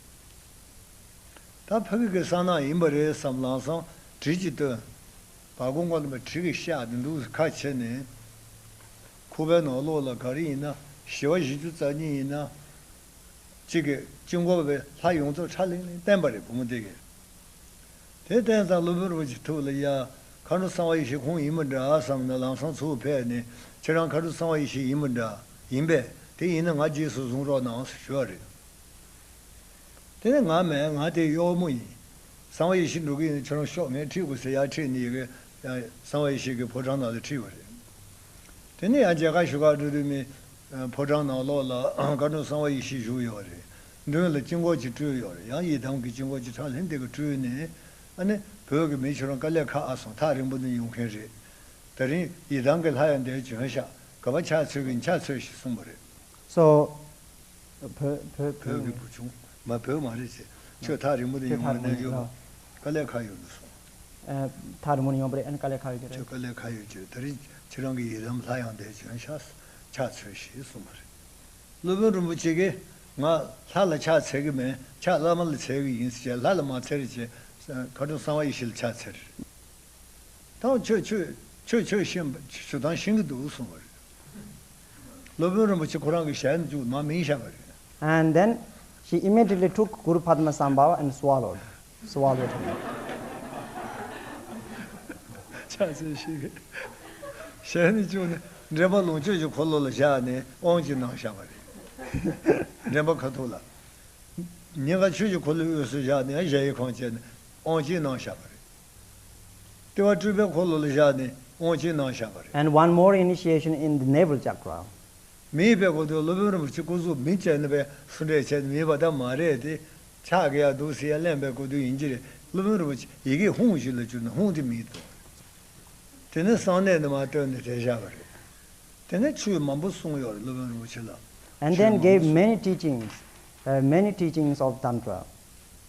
ད་ཕ་གི་གི་གསང་སྔགས་ཡིན་པ་རེད་བསམ། ལམ་སང་གྲི་ཅིག་བཏོན། བ་གོང་གོང་དུ་མ་གྲི་གི་ཤ་དེ་འདུག་ཁ་ཕྱེ་ནས་ཁུག་པའི་ནང་ལོགས་ལ་ག་རེ་ཡིན་ན་ཞི་བ་བཞི་བཅུ་རྩ་གཉིས་ཡིན་ན། གཅིག་གིས་དཀྱིལ་འཁོར་པའི་ལྷ་ཡོངས་རྫོགས་ཁྲ་ལིང་ལིང་བསྟན་པ་རེད། བུ་མོ་དེ་གིས། དེ་བསྟན་ཙང་སློབ་དཔོན་རིན་པོ་ཆེ་ཐུགས་ལ་ཡ། མཁའ་འགྲོ་གསང་བ་ཡེ་ཤེས་ཁོང་ཡིན་པ་འདྲ་བསམ་ནས་ལམ་སང་ཚུར་ཕེབས་ནས་ཁྱེད་རང་མཁའ་འགྲོ་གསང་བ་ཡེ་ཤེས་ཡིན་པ་འདྲ་ཡིན་པས། དེ་ཡིན་ན་ང་རྗེས་སུ་བཟུང་རོགས་གནང་ཞུ་བ་རེད། དེ་ནས་ང་མེད། ང་དེ་གཡོག་མོ་ཡིན། གསང་བ་ཡེ་ཤེས་འགྲོ་གི་ཡིན། ཁྱེད་རང་ཤོག་ངས་ཁྲིད་དགོས་ཟེར་ཡར་ཁྲིད་ནས་ཡི་གེ་གསང་བ་ཡེ་ཤེས་ཀྱི་ཕོ་བྲང་ནང་ལ་ཁྲིད་པ་རེད། དེ་ནས་ཡང་མཇལ་ཁ་ཞུ་གར་འགྲོ་དུས་མི་ཕོ་བྲང་ནང་ལོགས་ལ་མཁའ་འགྲོ་གསང་བ་ཡེ་ཤེས་བཞུགས་ཡོད་རེད། མདུན་ལ་དཀྱིལ་འཁོར་ཅིག་སྤྲུལ་ཡོད་རེད། ཡང་ཡི་དམ་གྱི་དཀྱིལ་འཁོར་ཅིག་ཁྲ་ལིང་དེ་ག་སྤྲུལ་ནས། ཨ་ནི་བོད་ཀྱི་མི་ཁྱོད་རང་དཀའ་ལས་ཁག་ཨ་སོང་། ཐག་རིང་པོ་ནས་ཡོང་མཁན་རེད། དེ་རིང་ཡི་དམ་གྱི་ལྷ་ཡང་འདིར་བྱོན་ཤག་ག་པར་ཕྱག་འཚལ་གྱི་ཡིན། ཕྱག་འཚལ་ཞེས་གསུངས་པ་རེད། So བོད་བོད་བོད་ཀྱི་བུ་ཆུང་མ། བོད་མ་རེད་ཅེས། ཁྱོད་ཐག་རིང་པོ་ནས་ཡོང་བ་ནས་ཡོད་པ་དཀའ་ལས་ཁག་ཡོད་འདུག་གསུངས། ཨ། ཐག་རིང་པོ་ནས་ཡོང་པ་རེད། ཨ་ནི་དཀའ་ལས་ཁག་ཡོད་ཀྱི་རེད། ཁྱོད་དཀའ་ལས་ཁག་ཡོད་ཀྱི་རེད། དེ་རིང་ཁྱེད་རང་གི་ཡི་དམ་ལྷ་ཡང་འདིར་བྱོན་ཤག་ཕྱག་འཚལ་ཞེས་གསུངས་པ་རེད། སློབ་དཔོན་རིན་པོ་ཆེ་གིས་ང་ལྷ་ལ་ཕྱག་འཚལ་གྱི་མེད། ཕྱག་བླ་མ་ལ་འཚལ་གྱི་ཡིན་ཟེར་བྱས། ལྷ་ལ་མ་འཚལ་ཅེས་མཁའ་འགྲོ་གསང་བ་ཡེ་ཤེས་ལ་ཕྱག་འཚལ། ད་ཁྱོད་ཁྱོད་ཁྱོད་ཁྱོད་ཤེས་པ་ཞུ་སྟངས་ཤེས་ཀྱི་འདུག་གསུངས་པ་རེད། སློབ་དཔོན་རིན་པོ་ཆེ་ཁོ་རང་གི་ཞལ་ནས་བཅུག་མར་མིད་བཞག་པ་རེད། And then she immediately took Guru Padma Sambhava and swallowed, swallowed him. ཕྱག་འཚལ་ཞིག་ཞལ་ནས་བཅུག་ནས་འདྲེན་པ་ལོངས་སྤྱོད་ཀྱི་འཁོར་ལོ་ལ་བཞག་ནས་དབང་ཅིག་གནང་བཞག་པ་རེད། འདྲེན་པ་ཁ་ཐུག་ལ། ཉེན་ཁ་ཆོས་ཀྱི་འཁོར་ལོའི་དབུས་སུ་བཞག་ནས་གཞལ་ཡས་ཁང་བཅས་ནས་དབང་ཅིག་གནང་བཞག་པ་རེད། ལྟེ་བ་སྤྲུལ་པའི་འཁོར་ལོ་ལ་བཞག་ནས་དབང་ཅིག་གནང་བཞག་པ་རེད། And one more initiation in the navel chakra. མིད་པའི་སྐབས་དུ་སློབ་དཔོན་རིན་པོ་ཆེ་སྐུ་གཟུགས་མིད་བྱས་ནས་པའི་སུ་འདྲས་བྱས་ནས་མིད་པ་ད་མ་རེད་དེ། ཕྱག་གི་ཡ་འདུག་སེ་ཡ་ལེན་པའི་སྐབས་དུ་ཡིན་གྱི་རེད། སློབ་དཔོན་རིན་པོ་ཆེ་ཡི་གེ་ཧཱུྃ་ཞིག་ལ་བསྒྱུར་ནས་ཧཱུྃ་དེ་མིད་དོ། དེ་ནས་གསང་གནས་ནས་མར་བཏོན་ནས་བསྡད་བཞག་པ་རེད། དེ་ནས་ཆོས་མང་པོ་གསུངས་ཡོད་རེད། སློབ་དཔོན་རིན་པོ་ཆེ་ལ་And ཆོས་then མང་པོ་gave གསུངས། Many teachings, uh, many teachings of Tantra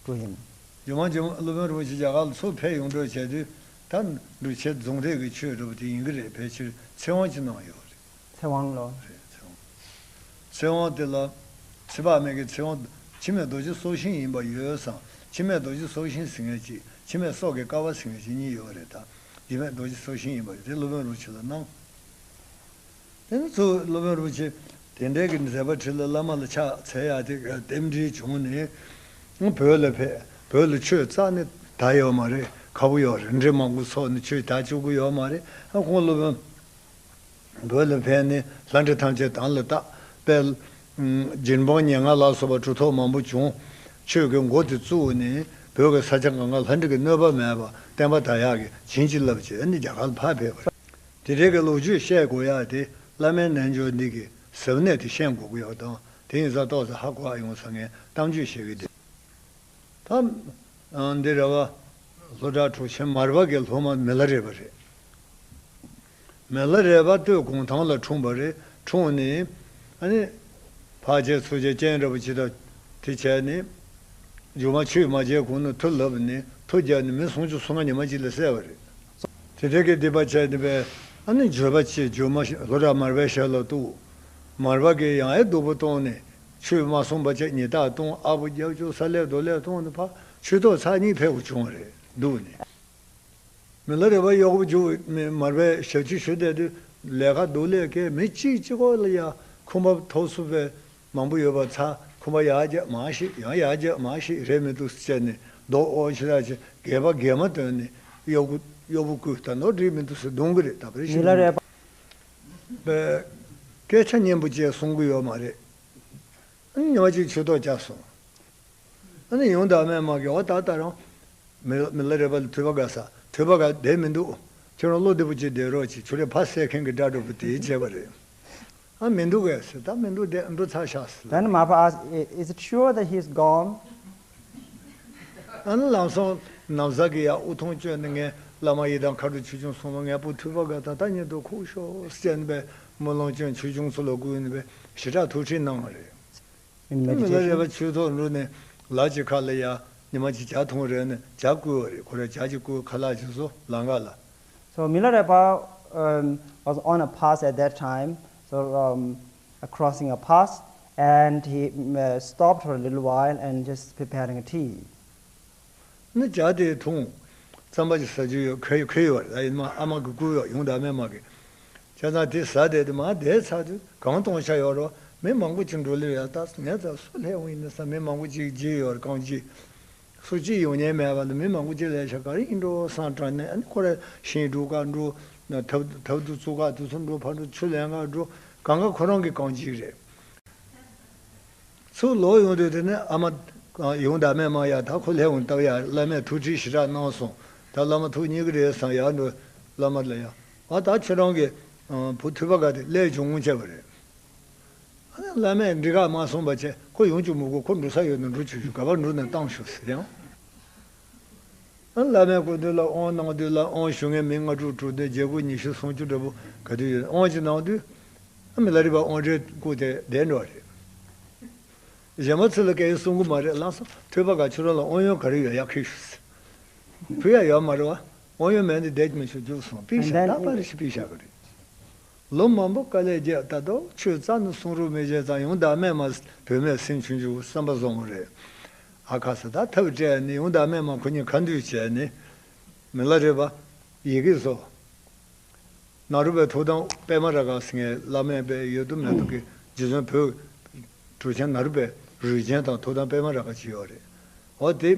to him. རྗེས་མ་རྗེས་མ་སློབ་དཔོན་རིན་པོ་ཆེ་རྒྱ་གར་ལ་ཚུར་ཕེབས་ཡོང་འགྲོ་བྱས་དུས། ད་འབྲུག་ཆེན་རྫོང་སྡེ་གི་ཆོས་འདྲ་པོ་དེ་ཡིན་གྱི་རེད། ཕལ་ཆེར་ཚེ་དབང་གིས་གནང་ཡོད་རེད། ཚེ་དབང་ལོ། རེད། ཚེ་དབང་། ཚེ་དབང་དེ་ལ་ཚེ་དཔག་མེད་ཀྱི་ཚེ་དབང་། འཆི་མེད་རྡོ་རྗེ་སྲོག་ཤིང་ཡིན་པ་ཡོད་ཙང་། འཆི་མེད་རྡོ་རྗེ་སྲོག་ཤིང་ཟེར་མཁན་གཅིག་འཆི་མེད་སྲོག་གི་ཀ་བ་ཟེར་མཁན་གཅིག་གཉིས་ཡོད་རེད་ད། འཆི་མེད་རྡོ་རྗེ་སྲོག་ཤིང་ཡིན་པ་དེ་སློབ་དཔོན་རིན་པོ་ཆེ་ལ་གནང་། དེ་ནས་ཚུར་སློབ་དཔོན་རིན་པོ་ཆེ་དེ་འདྲའི་གི་མཛད་པ་ཁྲི་ལ་བླ་མ་ལ་ཕྱག་འཚལ་ཡག་དེ་རྟེན་འབྲེལ་བྱུང་ནས་བོད་ལ་ཕེབས། བོད་ལ་ཆོས་རྩ་ནས་དར་ཡོད་མ་རེད། ཁག་པོ་ཡོད་རེད། འདྲེ་མང་པོ་ཚོགས་ནས་ཆོས་དར་བཅུག་གི་ཡོད་མ་རེད། ཨ་ཁོང་སློབ་དཔོན་བོད་ལ་ཕེབས་ནས་ལྷ་འདྲེ་ཐམས་ཅད་དམ་ལ་བཏགས། དཔལ་སྦྱིན་སྤངས་མྱ་ངན་ལ་སོགས་པ་གྲུབ་ཐོབ་མང་པོ་བྱུང་། ཆོས་ཀྱི་འགོ་དེ་བཙུགས་ནས་བོད་ཀྱི་ས་ཆ་གང་ག་ལྷ་འདྲེ་གི་གནོད་པ་མེད་པ་བསྟན་པ་དར་ཡག་གི་བྱིན་གྱིས་བརླབས་བྱས་ནས་རྒྱ་གར་ལ་ཕར་ཕེབས་པ་རེད། དེ་འདྲའི་གི་ལོ་རྒྱུས་བཤད་དགོས་ཡག་དེ་བླ་མའི་རྣལ་འབྱོར་འདི་གི་ཟབ་གནད་དེ་ཤེས་དགོས་ཀྱི་ཡོད་དང་། དེ་ཡིན་ཙང་ཏོག་ཙམ་ཧ་གོ་ཡོང་ས་ངས་གཏམ་རྒྱུད་བཤད་གི་འདུག་ད་འདི་རེད་བ། ལྷོ་བྲག་གྲུབ་ཆེན་མར་པ་གི་སློབ་མ་མི་ལ་རས་པ་རེད། མི་ལ་རས་པ་སྟོད་གུང་ཐང་ལ་འཁྲུངས་པ་རེད། འཁྲུངས་ནས་ཨ་ནི་ཕར་བྱས་ཚུར་བྱས་རྐྱེན་འདྲ་པོ་ཅིག་དང་དེ་བྱས་ནས་རྒྱུ་མ་ཆོས་མ་བྱས་གོང་ནས་མཐུ་ལབ་ནས་མཐུ་རྒྱག་ནས་མི་སུམ་ཅུ་སོ་ལྔ་ཉི་མ་གཅིག་ལ་བསད་པ་རེད། དེ་འདྲ་གི་སྡིག་པ་བྱས་ནས་པས་ཨ་ནི་འགྱོད་པ་བྱས་འགྱོད་མ་ལྷོ་བྲག་མར་པའི་ཞབས་ལ་གཏུགས། མར་པ་གིས་ཡང་ཨེ་སྡུག་པོ་གཏོང་ནས་ཆོས་མ་གསུངས་པ་བྱས་ཉེས་རྡུང་གཏོང་ཨ་བོ་རྒྱབ་སྐྱོར་ས་ལས་རྡོ་ལས་གཏོང་ནས་ཕར་ཆོས་ཐོག་ཚར་གཉིས་ཕེབས་དགོས་བྱུང་བ་རེད་འདུག་ནས། མི་ལ་རས་པ་གཡོག་པོ་རྒྱུགས་མི་མར་པའི་ཞབས་ཕྱི་ཞུ་བསྡད་དུས་ལས་ཀ་སྡུག་ལས་ཀའི་མི་གཅིག་གཅིག་པོ་ལ་ཡ་ཁང་པ་ཐོབ་ཚུགས་པའི་མང་པོ་ཡོད་པ་ཚ་ཁང་པ་ཡར་རྒྱག་མར་བཤིག་ཡང་ཡར་རྒྱག་མར་བཤིག་རེད་མི་འདུག་ཟེར་ནས་རྡོ་དབོར་ཕྱི་ར་ཆེ་སྒལ་པ་སྒལ་མ་བཏོན་ནས་གཡོག་པོ་གཡོག་པོ་བསྐུལ་ད་ནོར་འགྲིག་མི་འདུག་ཟེར་རྡུང་གི་རེད་ད་བར་ཞིག་མི་ལ་རས་པ། པའི་སྐད་ཆ་སྙན་པོ་ཅིག་གསུང་གི་ཡོད་མ་རེད། ཉི་མ་གཅིག་ཆོས་ཐོག་བཅར་སོང་། ཨ་ནི་ཡོང་དུས་ཨ་མས་མ་གི་འོ་ད་ད་རང་མི་མི་ལ་རས་པ་ལ་ཐོས་པ་དགའ་ས་ཐོས་པ་དགའ་བསྡད་མི་འདུག་ཁྱོད་རང་བློ་བདེ་པོ་ཅིག་བསྡད་རོགས་ཅིག་ཁྱོད་རས་ཕ་བསད་མཁན་གྱི་དགྲ་འདྲ་པོ་དེ་བྱས་པ་རེད། ཨ་མི་འདུག་གས་ཟེར་ད་མི་འདུག་བསྡད་འགྲོ་ཚར་ཤག་ཟེར། Then Marpa asked, "I- is it sure that he's gone?" ཨ་ནི་ལམ་སང་ནམ་བཟའ་གི་ཡ་དབུ་ཐུང་བསྐྱོན་ནས་ངས་བླ་མ་ཡི་དམ་མཁའ་འགྲོ་ཆོས་སྐྱོང་གསུམ་ལ་ངས་བུ་ཐོས་པ་དགའ་ད་ལྟ་ཉིད་དུ་ཁུག་ཤོག་ཟེར་ནས་པས་སྨོན་ལམ་བསྐྱོན་ཆོས་སྐྱོང་ཚོ་ལ་བསྐུལ་ནས་པས་ཞེ་དྲག་ཐུགས་ཁྲལ་གནང་བ་རེད། In མི་ལ་རས་པ་meditation. ཆོས་ཐོག་འགྲོ་ནས་ལ་ཅིག་ཁ་ལ་ཡ་ཉི་མ་ཅིག་ཇ་འཐུང་རན་ནས་ཇ་བསྐོལ་བ་རེད། ཁོ་ར་ཇ་ཅིག་བསྐོལ་ཁ་ལག་ཅིག་བཟོ་ལམ་ཁ་ལ། So Milarepa, um, was on a pass at that time, so, um, uh, crossing a pass, and he, uh, stopped for a little while and just preparing a tea. ནི་ཇ་དེ་འཐུང་། རྩམ་པ་ཅིག་ཟ་རྒྱུ་ཡོད་ཁ་ཁ་ཡོད་རེད། ཨ་ཡིན་མ་ཨ་མ་གི་བསྐུལ་ཡོད་ཡོང་དུས་ཨ་མས་མ་གི་ཇ་ཚང་དེ་ཟ་བསྡད་དེ་མ་བསྡད་ཚར་དུས་གང་གཏོང་བྱ་ཡོད་རོ། མི་མང་པོ་ཅིག་འགྲོ་ལེ་ཡོད་ད་ངས་ད་སུ་ལྷས་འོང་ཡིན་ན་ས་མི་མང་པོ་ཅིག་བརྗེད་ཡོད་རེད་གང་ཅི། སུ་གཅིག་ཡོང་མཁན་མེད་པ་ལ་མི་མང་པོ་ཅིག་ལས་ཤག་ག་རེ་ཡིན་འགྲོ་བསམ་དྲན་ནས་ཨ་ནི་ཁོ་ར་ཤིང་འབྲུ་དཀར་འབྲུ་ཐབ་ཐབ་ཏུ་བཙུགས་ག་དུས་ཚོད་འགྲོ་ཕར་འགྲོ་ཆུ་ལེན་ག་འགྲོ་གང་ག་ཁོ་རང་གི་གང་ཅིག་རེད། ཚུར་ལོག་ཡོང་དུས་དེ་ནས་ཨ་མ་ཡོང་དུས་ཨ་མས་མ་ཡ་ད་ཁོ་ལྷས་འོང་སྟབས་ཡ་བླ་མས་ཐུགས་ཁྲལ་ཞེ་དྲག་གནང་སོང་། ད་བླ་མ་ཐུགས་མཉེས་ཀྱི་རེད་བསམ་ཡ་འགྲོ་བླ་མ་ལ་ཡ་ཨ་ད་ཁྱོད་རང་གི་བུ་ཐོས་པ་དགའ་དེ་སླེབས་བྱུང་བྱས་པ་རེད། ཨ་ནི་བླ་མས་འགྲིག་ག་མ་སོང་བ་བྱས་ཁོ་ཡོང་རྒྱུ་མི་དགོས་ཁོ་འགྲོ་ས་ཡོད་ན་འགྲོ་ཆོག་ཆོག་ག་པར་འགྲོ་ན་བཏང་ཤོག་ཟེར་ཡང་། ཨ་བླ་མའི་སྐུ་མདུན་ལ་དབང་གནང་དུས་ལ་དབང་ཞུ་མཁན་མི་ལྔ་དྲུག་དྲུག་བདུན་བརྒྱད་དགུ་ཉི་ཤུ་སུམ་ཅུ་འདྲ་པོ་ག་དུས་ཡོད་དབང་ཅིག་གནང་དུས་ཨ་མི་ལ་རས་པ་དབང་གྲལ་བསྐུར་ཏེ་བསྡད་འགྲོ་བ་རེད། གཞན་པ་ཚོ་ལ་སྐད་ཆ་གསུང་གི་མ་རེད་ལགས་སོ། ཐོས་པ་དགའ་ཁྱོད་རང་ལ་དབང་ཡོན་ག་རེ་ཡོད་ཡག་ཁྱེར་ཤོག་ཟེར། ཕུལ་ཡ་ཡོད་མ་རེད་བ། དབང་ཡོན་མེད་ནི་བསྡད་ཀྱི་མི་ཆོག་རྒྱུགས་སོང་པིག་ཤག་ད་པ་རེ་ཞིག་པིག་ཤག་གི་རེད། ལོ་མང་པོ་དཀའ་ལས་བརྒྱབ་ད་དོ་ཆོས་རྩ་ནས་གསུང་རོགས་མི་བྱེད་ཙང་ཡོང་ད་སྨད་མ་བུད་མེད་སེམས་ཆུང་ཆུང་བསམ་པ་བཟང་བོ་རེད། ཨ་ཁ་ས་ད་ཐབས་བྲལ་ནས་ཡོང་ད་སྨད་མ་ཁོ་གཉིས་ཁ་འདུས་བྱས་ནས་མི་ལ་རས་པ་ཡི་གེ་བཟོ། ནཱ་རོ་པའི་ཐུགས་དམ་པད་མ་རཱ་ག་ཟེར་མཁན་བླ་མས་པའི་ཡོད་དུ་མེད་དུ་གི་རྗེ་བཙུན་བོད་གྲུབ་ཆེན་ནཱ་རོ་པའི་རུས་ཆེན་དང་ཐུགས་དམ་པད་མ་རཱ་ག་ཅིག་ཡོད་རེད། འོ་དེ་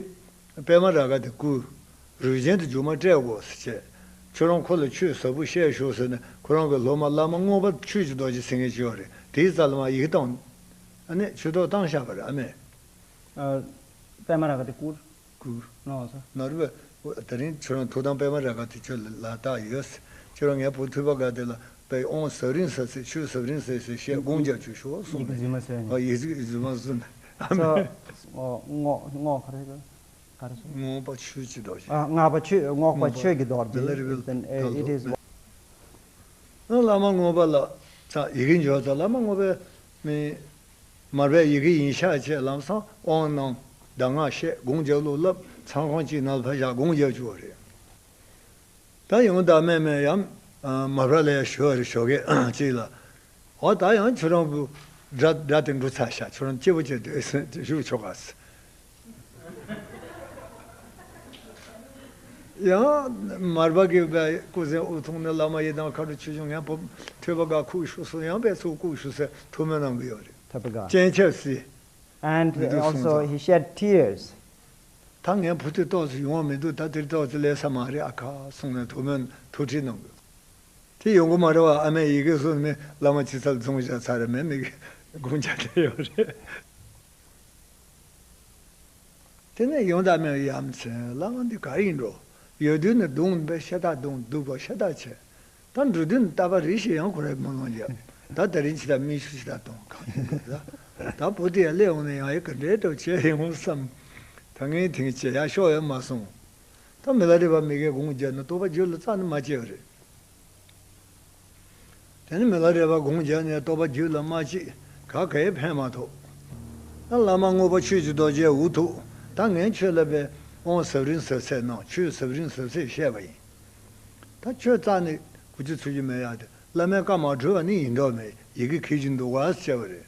པད་མ་རཱ་ག་དེ་བསྐུར། རུས་ཆེན་དུ་རྒྱུ་མ་སྤྲད་དགོས་ཟེར་བྱས། ཁྱོད་རང་ཁོ་ལ་ཆོས་ཟབ་པོ་བཤད་ཤོག་ཟེར་ནས་ཁོ་རང་གི་སློབ་མ་བླ་མ་རྔོག་པ་ཆོས་ཀྱི་རྡོ་རྗེ་ཟེར་མཁན་ཅིག་ཡོད་རེད། དེའི་རྩ་ལ་མ་ཡི་གེ་བཏང་། ཨ་ནི་ཆོས་ཐོག་བཏང་བཞག་པ་རེད་ཨ་མས། ཨ། པད་མ་རཱ་ག་དེ་བསྐུར། བསྐུར། ལགས་སོ། ནཱ་རོ་པས་དེ་རིང་ཁྱོད་རང་ཐུགས་དམ་པད་མ་རཱ་ག་དེ་ཁྱོད་ལ་ལ་བཏགས་ཡོད། ཁྱོད་རང་ངའི་བུ་ཐོས་པ་དགའ་དེ་ལ་པའི་དབང་ཟབ་རིམ་ཟབ་ཚད་ཆོས་ཟབ་རིམ་ཟབ་ཚད་བཤད་དགོངས་རྒྱབ་བཅུག་ཤོག་གསུངས་ཡིག་རྫུན་མ་བཟོས་ནས། ཨ་ཡིག་རྫུན་མ་བཟོས་ནས། ཨ་མས། རྔོག་རྔོག་ག་རེ་ག་རེ་སོང་། རྔོག་པ་ཆོས་ཀྱི་རྡོ་རྗེ། ཨ་རྔོག་པ་ཆོས་རྔོག་པ་རྔོག་པ་ཆོས་ཀྱི་རྡོ་རྗེ། མི་ལ་རས་པའི་Then, uh, it is བླ་མ་རྔོག་པ་ལ་ཚ་ཡི་གེ་འབྱོར་ཚ་བླ་མ་རྔོག་པས་མི། མར་པས་ཡི་གེ་ཡིན་ཤག་བྱས་ལམ་སང་དབང་གནང་། གདམས་ངག་བཤད་དགོངས་རྒྱབ་ལུགས་བསླབ་ཚང་ཁང་གཅིག་ནང་ལ་ཕར་བཞག་དགོངས་རྒྱབ་བཅུག་པ་རེད། ད་ཡོང་ད་སྨད་མས་ཡང་མར་པ་ལ་ཡང་ཞུ་བ་རེད་ཞོགས་ཀས་གཅིག་ལ། འོ་ད་ཡང་ཁྱོད་རང་གི་དགྲ་དགྲ་དེ་འགྲོ་ཚར་ཤག་ཁྱོད་རང་སྐྱིད་པོ་བྱས་སྡོད་ཟེར་བཞུགས་ཆོག་ག་ཟེར། ཡང་མར་པ་གིས་པའི་སྐུ་གཟན་དབུ་ཐུང་ནས་བླ་མ་ཡི་དམ་མཁའ་འགྲོ་ཆོས་སྐྱོང་ངའི་བུ་ཐོས་པ་དགའ་ཁུག་ཤུགས་སུ་ཡང་པའི་ཚུགས་ཁུག་ཤུགས་སུ་ཐུགས་སྨོན་གནང་གི་ཡོད་རེད། ཐོས་པ་དགའ། སྤྱན་ཆབ་བསིལ། And མི་འདུག་གསུངས་also ཙང་། He shed tears. ད་ངའི་བུ་དེ་ཏོག་ཙམ་ཡོང་བ་མི་འདུག་ད་དེར་ཏོག་ཙམ་སླེབས་ས་མ་རེད་ཨ་ཁ་གསུངས་ནས་ཐུགས་སྨོན་ཐུགས་ཁྲལ་གནང་གི། དེ་ཡོང་གི་མ་རེད་བ། ཨ་མས་ཡི་གེ་བཟོས་ནས་བླ་མ་ཅི་ཚར་རྫོང་བཞག་ཚར་རེད་མེད་མི་གི་དགོངས་འཆར་དེ་ཡོད་རེད། དེ་ནས་ཡོང་ད་མེད་ཡ་མཚན་བླ་མ་འདི་ག་ཡིན་འགྲོ། ཡོད་དུས་ནི་གདུང་པའི་ཤ་སྟག་གདུང་སྡུག་པ་ཤ་སྟག་བྱས། ད་འགྲོ་དུས་ནི་རྟ་པ་རེ་ཞིག་ཡང་ཁོ་རའི་མི་ལོང་རྒྱབ། ད་དེ་རིང་ཕྱི་ཟླ་མི་ཤུ་ཕྱི་ཟླ་གཏོང་གང་ཡིན་པ་ད། ད་བུ་དེ་ཡར་སླེབས་འོང་ནས་ཡང་ཡི་ག་འདྲའི་འདྲ་བྱས་ཡོང་བསམ། ད་ངས་དེང་བྱས་ཡག་ཤོག་ཡོད་མ་སོང་། ད་མི་ལ་རས་པ་མི་གའི་དགོངས་བརྒྱབ་ན་རྟོགས་པ་རྒྱུད་ལ་རྩ་ནས་མ་སྐྱེ་བ་རེད། དེ་ནི་མི་ལ་རས་པ་དགོངས་བརྒྱབ་ནས་རྟོགས་པ་རྒྱུད་ལ་མ་སྐྱེས་ག་གེ་ཕན་མ་ཐོགས། ད་བླ་མ་དངོས་པོ་ཆོས་ཀྱི་རྡོ་རྗེ་འུ་ཐུག་ད་ངས་ཁྱོད་ལ་པའི་དབང་ཟབ་རིམ་ཟབ་ཚད་གནང་ཆོས་ཟབ་རིམ་ཟབ་ཚད་བཤད་པ་ཡིན། ད་ཁྱོད་རྩ་ནས་གུ་ཅི་ཚུགས་ཀྱི་མེད་ཡ་དེ་བླ་མའི་བཀའ་མ་གྲོལ་བ་ནི་ཡིན་མདོག་མེད་ཡི་གེ་ཁེལ་གྱི་འདུག་ག་བཤད་པ་རེད།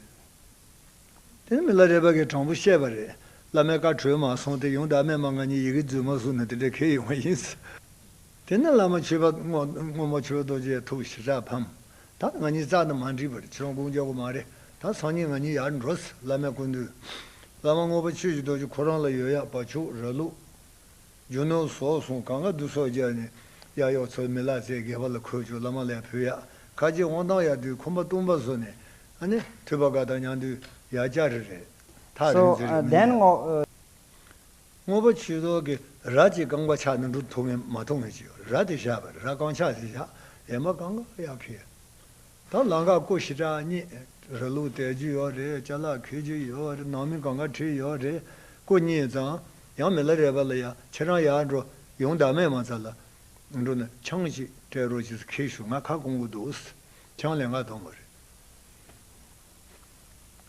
དེ་ནི་མི་ལ་རས་པ་གིས་དྲང་པོ་བཤད་པ་རེད། བླ་མའི་བཀའ་གྲོལ་མ་སོང་སྟེ་ཡོང་བདག་མེད་མ་ང་གཉིས་ཡི་གེ་རྫུན་མ་བཟུང་ནས་དེ་འདྲ་ཁེལ་ཡོང་བ་ཡིན། དེ་ནི་བླ་མ་ཆོས་པ་དངོས་དངོས་མ་ཆོས་པ་རྡོ་རྗེ་ཐུགས་ཞེ་དྲག་ཕམ། ད་ང་གཉིས་རྩ་ནས་མ་འགྲིག་པར་ཁྱེད་རང་དགོངས་རྒྱག་དགོས་མ་རེད། ད་སང་ཉིན་ང་གཉིས་ཡར་འགྲོ་ཟེར་བླ་མའི་སྐུ་མདུན། བླ་མ་དངོས་པོ་ཆོས་ཀྱི་རྡོ་རྗེ་ཁོ་རང་ལ་ཡོད་ཡག་བ་ཕྱུགས་ར་ལུག་རྒྱུ་ནོར་ཟོག་གསུམ་གང་ག་བསྡུ་གསོག་བརྒྱབ་ནས་གཡག་གཡོག་ཚོ་མི་ལ་རྩེ་སྒལ་པ་ལ་འཁོར་བཅུག་བླ་མ་ལ་ཕུལ་ཡག་ཁ་རྗེ་དབང་ཐང་ཡག་དུས་ཁོམ་པ་སྟོང་པ་བཟོས་ནས་ཨ་ནི་ཐོས་པ་དགའ་དང་མཉམ་དུ་ཡག་བསྐྱར་རེ་རེད་ཐག་རིང་ཚེ་རིང་མི་འདུག་དངོས་པོ་ཆོས་ཐོག་གི་ར་གཅིག་རྐང་པ་ཆག་ནས་འགྲོ་ཐུབ་ངེས་མ་ཐུབ་ངེས་ཅིག་ཡོད་ར་དེ་བཞག་པ་ར་རྐང་ཆག་དེ་བཞག་ཡན་པ་གང་ག་ཡག་ཁེལ། ད་ལམ་ཁ་རྐོ་ཞེ་དྲག་རྙེད། ར་ལུག་དལ་རྒྱུ་ཡོད་རེད། ཅ་ལག་ཁེལ་རྒྱུ་ཡོད་རེད། ནང་མི་གང་ག་ཁྲིད་ཡོད་རེད། རྐོ་རྙེད་ཙང་ཡང་མི་ལ་རས་པ་ལ་ཡ་ཁྱེད་རང་ཡར་འགྲོ་ཡོང་བདག་མེད་མ་ཚ་ལ་འགྲོ་ནས་ཆང་ཅིག་སྤྲད་རོགས་ཅིག་ཁེལ་ཞུ་ང་ཁ་སྐོང་གི་འདུག་ཆང་ལེན་ག་གཏོང་བ་རེད།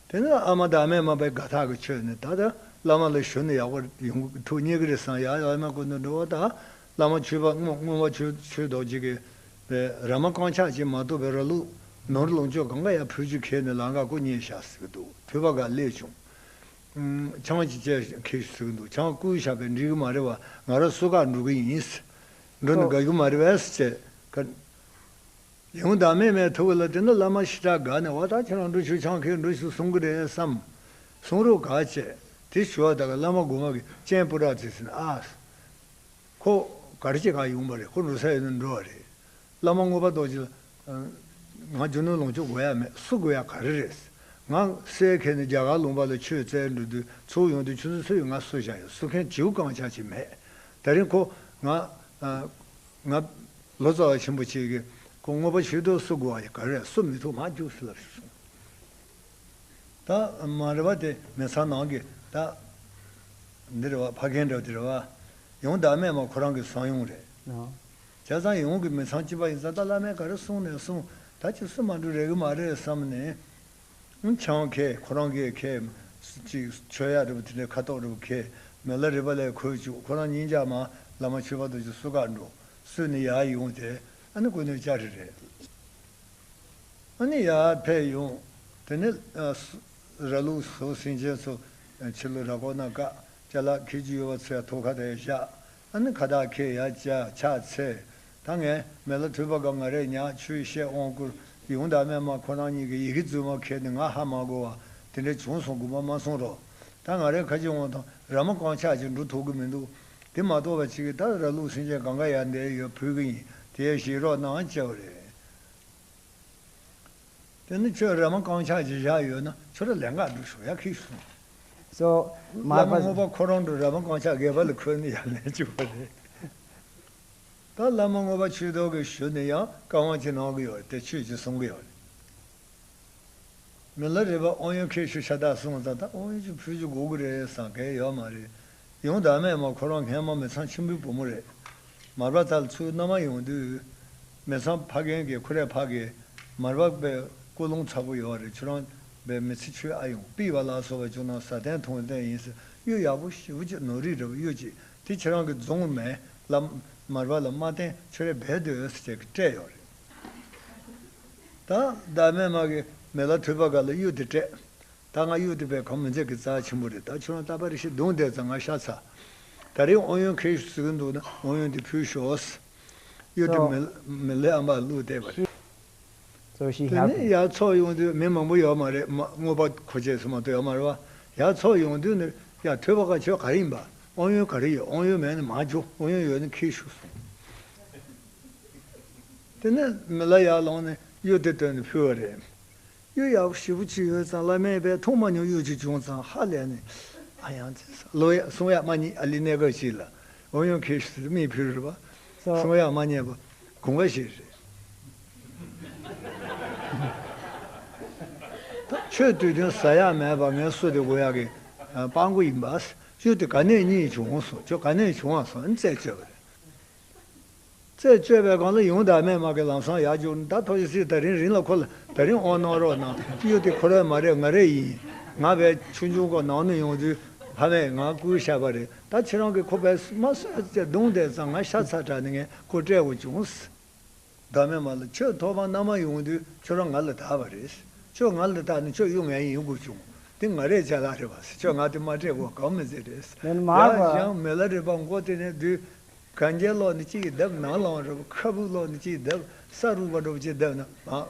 དེ་ནས་ཨ་མ་བདག་མེད་མ་པའི་དགའ་ཐག་གི་ཆོད་ནས་ད་ལྟ་བླ་མ་ལ་ཞུ་ནས་ཡག་པོ་ཡོང་གི་ཐུགས་མཉེས་ཀྱི་རེད་བསམ་ཡ་བླ་མ་སྐུ་མདུན་འགྲོ་བ་ད། བླ་མ་ཆོས་པ་དངོས་དངོས་པ་ཆོས་ཆོས་རྡོ་རྗེ་གིས་པའི་ར་མ་རྐང་ཆག་ཅིག་མ་གཏོགས་པའི་ར་ལུག་ནོར་ལོངས་སྤྱོད་གང་ག་ཡང་ཕུལ་རྒྱུ་ཁེལ་ནས་ལམ་ཁ་རྐོ་རྙེད་བཞག་ཟེར་གི་འདུག་ཐོས་པ་དགའ་སླེབས་བྱུང་། ཆང་ཅིག་བཅད་ཁེལ་ཟེར་གི་འདུག་ཆང་བསྐུར་བཞག་པས་འགྲིག་གི་མ་རེད་བ། ང་རང་སུ་ག་འགྲོ་གི་ཡིན། འགྲོ་ནས་དགའ་གི་མ་རེད་བས་ཟེར་བྱས། ཡོང་བདག་མེད་མའི་ཐུགས་ལ་དེ་ནི་བླ་མ་ཞེ་དྲག་དགའ་ནས་འོ་ད་ཁྱེད་རང་འགྲོ་ཆུ་ཆང་ཁེལ་འགྲོ་ཆུ་གསུང་གི་རེད་བསམ། གསུང་རོགས་ག་བྱས། དེ་ཞུ་བ་ད་ག་བླ་མ་དགོན་པ་གི་སྤྱན་པོ་ར་ཙི་ཟིན་ཨ། ཁོ་ག་རེ་བྱེད་ག་ཡོང་བ་རེད། ཁོ་འགྲོ་ས་ཡོད་ན་འགྲོ་བ་རེད། བླ་མ་དངོས་པོ་རྡོ་རྗེ་ལ། ང་རྒྱུ་ནོར་ལོངས་སྤྱོད་དགོས་ཡ་མེད། སུ་དགོས་ཡ་ག་རེ་རེད། ང་སའི་ཁེལ་ནས་རྒྱ་གར་ལུང་པ་ལ་ཆོས་བཙལ་འགྲོ་དུས་ཚུར་ཡོང་དུས་ཆུ་ཚོད་སུ་ཡོད་ང་སུ་བཞག་ཡོད་སུ་མཁན་བྱིའུ་རྐང་ཆག་ཅིག་མེད། དེ་རིང་ཁོ་ང་། ང་། ལོ་ཙཱ་བ་ཆེན་པོ་ཅིག་གིས་ཁོ་དངོས་པོ་ཆོས་ཐོག་སུ་དགོས་པ་ཡི་ག་རེ་སུ་མི་ཐུབ་མ་རྒྱུགས་སུ་ལབ་ཞུ་སོང་། ད་མ་རེད་པ་དེ་མི་ཚང་ནང་གི་ད་འདི་རེད་བ་ཕ་རྒན་འདྲ་བ་དེ་རེད་བ། ཡོང་བདག་མེད་མ་ཁོ་རང་གི་བཟང་ཡོང་རེད། བྱས་ཙང་ཡོང་གི་མི་ཚང་གཅིག་པ་ཡིན་ཙང་ད་བླ་མས་ག་རེ་གསུངས་ནས་གསུངས་ད་ཅི་སུ་མ་འགྲོ་རེ་གི་མ་རེད་བསམ་ནས། ཆང་ཁེ་ཁོ་རང་གིས་ཁེ་ཅིག་མཆོད་ཡ་རེད་བ་དེ་འདྲའི་ཁ་དོག་རེད་བ་ཁེ་མི་ལ་རས་པ་ལས་ཁོས་བཅུག་ཁོ་རང་ཉིན་རྒྱག་མ་བླ་མ་ཆོས་པ་དུ་ཅིག་སུ་ག་འགྲོ་སུ་ནི་ཡར་ཡོང་དེ་ཨ་ནི་ཀུན་ནས་བཅར་རེ་རེད། ཨ་ནི་ཡར་ཕེབས་ཡོང་། དེ་ནི་ཨ་སུ་ར་ལུག་ཟོག་སེམས་ཅན་ཚོ་ཕྱི་ལོགས་ར་སྐོར་ན་བཀག་ཅ་ལག་ཁྱེར་རྒྱུ་ཡོད་པ་ཚོ་ཡ་ཐོག་ཁ་དེ་བཞག་ཨ་ནི་ཁ་བཏགས་ཁྱེར་ཡར་བཅར་ཕྱག་འཚལ། ད་ངས་མི་ལ་ཐོས་པ་དགའ་ང་རས་ཉག་ཆུ་བཤད་དབང་བསྐུར་ཡོང་བདག་མེད་མ་ཁོ་རང་གཉིས་ཀྱིས་ཡི་གེ་རྫུན་མ་ཁྱེར་ནས་ང་ཧ་མ་གོ་བ་དེ་འདྲ་བྱུང་སོང་དགོངས་པ་མ་ཚོམ་རོགས། ད་ང་རས་ཁ་ཆེ་དབང་དང་ར་མ་རྐང་ཆག་ཅིག་འགྲོ་ཐུབ་ཀྱི་མི་འདུག་དེ་མ་གཏོགས་པ་ཅིག་གིས་ད་ར་ལུག་སེམས་ཅན་གང་ག་ཡར་འདེད་ཡོད་ཕུལ་གྱི་ཡིན་དེ་ཡས་བཞེས་རོགས་གནང་བྱས་པ་རེད། དེ་ནི་ཁྱོད་ར་མ་རྐང་ཆག་ཅིག་བཞག་ཡོད་ན་ཁྱོད་ར་ལེན་ག་འགྲོ་ཤོག་ཡ་ཁིག་སོང་། སོ། བླ་མ་མར་པ། དངོས་པོ་ཁོ་རང་འགྲོ་ར་མ་རྐང་ཆག་སྒལ་པ་ལ་ཁུར་ནས་ཡར་ལེན་བཅུག་པ་རེད། ད་བླ་མ་དངོས་པོ་ཆོས་ཐོག་གིས་ཞུས་ནས་ཡང་བཀའ་དབང་ཅིག་གནང་གི་ཡོད་རེད་དེ་ཆོས་ཅིག་གསུང་གི་ཡོད་རེད། མི་ལ་རས་པ་དབང་ཡོན་ཁྱེར་ཤོག་ཤ་སྟག་གསུངས་ཙང་ད་དབང་ཡོན་ཅིག་ཕུལ་རྒྱུ་དགོས་ཀྱི་རེད་བསམ་མཁན་ཡོད་མ་རེད། ཡོང་བདག་མེད་མ་ཁོ་རང་སྔན་མ་མི་ཚང་ཆེན་པོའི་བུ་མོ་རེད། མར་པ་ད་ལ་ཚུར་མནའ་མ་ཡོང་དུས། མི་ཚང་ཕ་རྒན་གྱིས་ཁོ་རའི་ཕ་གིས་མར་པ་པའི་ཀུན་སློང་ཚ་པོ་ཡོད་རེད་ཁྱོད་རང་པའི་མི་ཚེ་ཆོས་ཨ་ཡོང་པི་བ་ལ་སོགས་པ་བྱུང་ན་ཟ་ཐེངས་འཐུང་ཐེངས་ཡིན་ཟེར་གཡུ་ཡག་པོ་ཞེ་པོ་ཅིག་ནོར་རིགས་འདྲ་པོ་གཡུ་ཅིག་དེ་ཁྱེད་རང་གིས་རྫོང་མེད་ལ་མར་པ་ལ་མ་བསྟན་ཁྱོད་རའི་བས་སྡོད་ཟེར་བྱས་ཀྱི་སྤྲད་ཡོད་རེད། ད་བདག་མེད་མ་གིས་མི་ལ་ཐོས་པ་དགའ་ལ་གཡུ་དེ་སྤྲད། ད་ང་གཡུ་དེ་བས་གང་མི་མཛད་ཀྱི་རྩ་ཆེན་པོ་རེད་ད་ཁྱོད་རང་རྟ་པ་རེ་ཞིག་བརྡུངས་བསྡད་ཙང་ང་ཤ་ཚ། ད་རེས་དབང་ཡོན་ཁྱེར་ཤོག་ཟེར་གྱི་འདུག་ན་དབང་ཡོན་དེ་ཕུལ་ཤོག་གཡུ་དེ་སོ། མི་མི་ལའི་ཨ་མ་བླུགས་བསྡད་པ་རེད། གཙོ་ཞིག་དེ་ཧ་ནས་གོ་ཡར་ཚོགས་ཡོང་དུས་མི་མང་པོ་ཡོད་མ་རེད་མ་དངོས་པོ་མཁོ་ཆས་སུ་མ་གཏོགས་ཡོད་མ་རེད་བ། ཡར་ཚོགས་ཡོང་དུས་ནི་ཡ་ཐོས་པ་དགའ་ཁྱོད་ག་རེ་ཡིན་པ་དབང་ཡོན་ག་རེ་ཡོད་དབང་ཡོན་མེད་ན་མ་འཇོག་དབང་ཡོན་ཡོད་ན་ཁྱེར་ཤོག་གསུངས། དེ་ནས་མི་ལ་ཡར་ལངས་ནས་གཡུ་དེ་བཏོན་ནས་ཕུལ་བ་རེད། གཡུ་ཡག་པོ་ཞེ་པོ་ཅིག་ཡོད་ཙང་བླ་མས་དཔེ་མཐོང་མ་མྱོང་གཡུ་ཅིག་བྱུང་ཙང་ཧ་ལས་ནས་ཨ་ཡང་ཙི་ལོ་ཡ་གསུང་ཡག་མ་རྙེད་ཨ་ལི་གནས་སྐབས་ཤིག་ལ་འོ་ཡོང་ཁེ་ཤི་མི་ཕུལ་རེད་པ། སོ། གསུང་ཡག་མ་རྙེད་པ་དགོངས་པ་བཞེས་རེད། ཆོས་དུས་སྟོན་ཟ་ཡག་མེད་པ་ངའི་སོ་དེ་དགོས་ཡག་གི་ཨ་སྤྲང་པོ་ཡིན་པ། ཡུལ་དེ་ག་ནས་རྙེད་བྱུང་སོང་། ཁྱོད་ག་ནས་བྱུང་བ་སོང་། ཨ་ནི་རྩད་གཅོད་པ་རེད། རྩད་གཅོད་པའི་སྒང་ལ་ཡོང་བདག་མེད་མ་གི་ལམ་སང་ཡར་རྒྱུགས་ནས། ད་ཐོ་ཡི་སི་དེ་རིང་རིང་ལ་ཁོ་ལ་དེ་རིང་དབང་གནང་རོགས་གནང་། གཡུ་དེ་ཁོ་རང་མ་རེད། ང་རེད་ཡིན། ང་བས་ཆུང་ཆུང་ཀོ་ནང་ནས་ཡོང་དུས་ཕ་མས་ང་བསྐུལ་བཞག་པ་རེད། ད་ཁྱེད་རང་གིས་ཁོ་བས་མ་སོད་ཅེས་རྡུང་བསྡད་ཙང་ང་ཤ་ཚ་དྲགས་ནས་ངས་ཁོ་སྤྲད་དགོས་བྱུང་། བདག་མེད་མ་ལ། ཁྱོད་ཐོག་མར་མནའ་མ་ཡོང་དུས་ཁྱོད་རང་ང་ལ་བདག་པ་རེད། ཁྱོད་ང་ལ་བདག་ནས་ཁྱོད་གཡུ་ངའི་ཡིན་དགོས་བྱུང་། དེ་ང་རེད་ཅག་ལ་རེད་པ། ཁྱོད་ང་དེ་མ་སྤྲད་དགོས་གང་མི་ཟེར་རེད། མེད་མ་ཡ་ག་ཞང་མི་ལ་རས་པ་མགོ་དེ་ནས་བསྡུས། གན་རྐྱལ་སློག་ནས་གཅིག་བརྡབས། ནང་ལ་འོང་རེད་པ། ཁ་སྦུག་སློག་ནས་གཅིག་བརྡབས། ས་རུབ་པ་འདྲ་པོ་གཅིག་བརྡབས་ན་མ་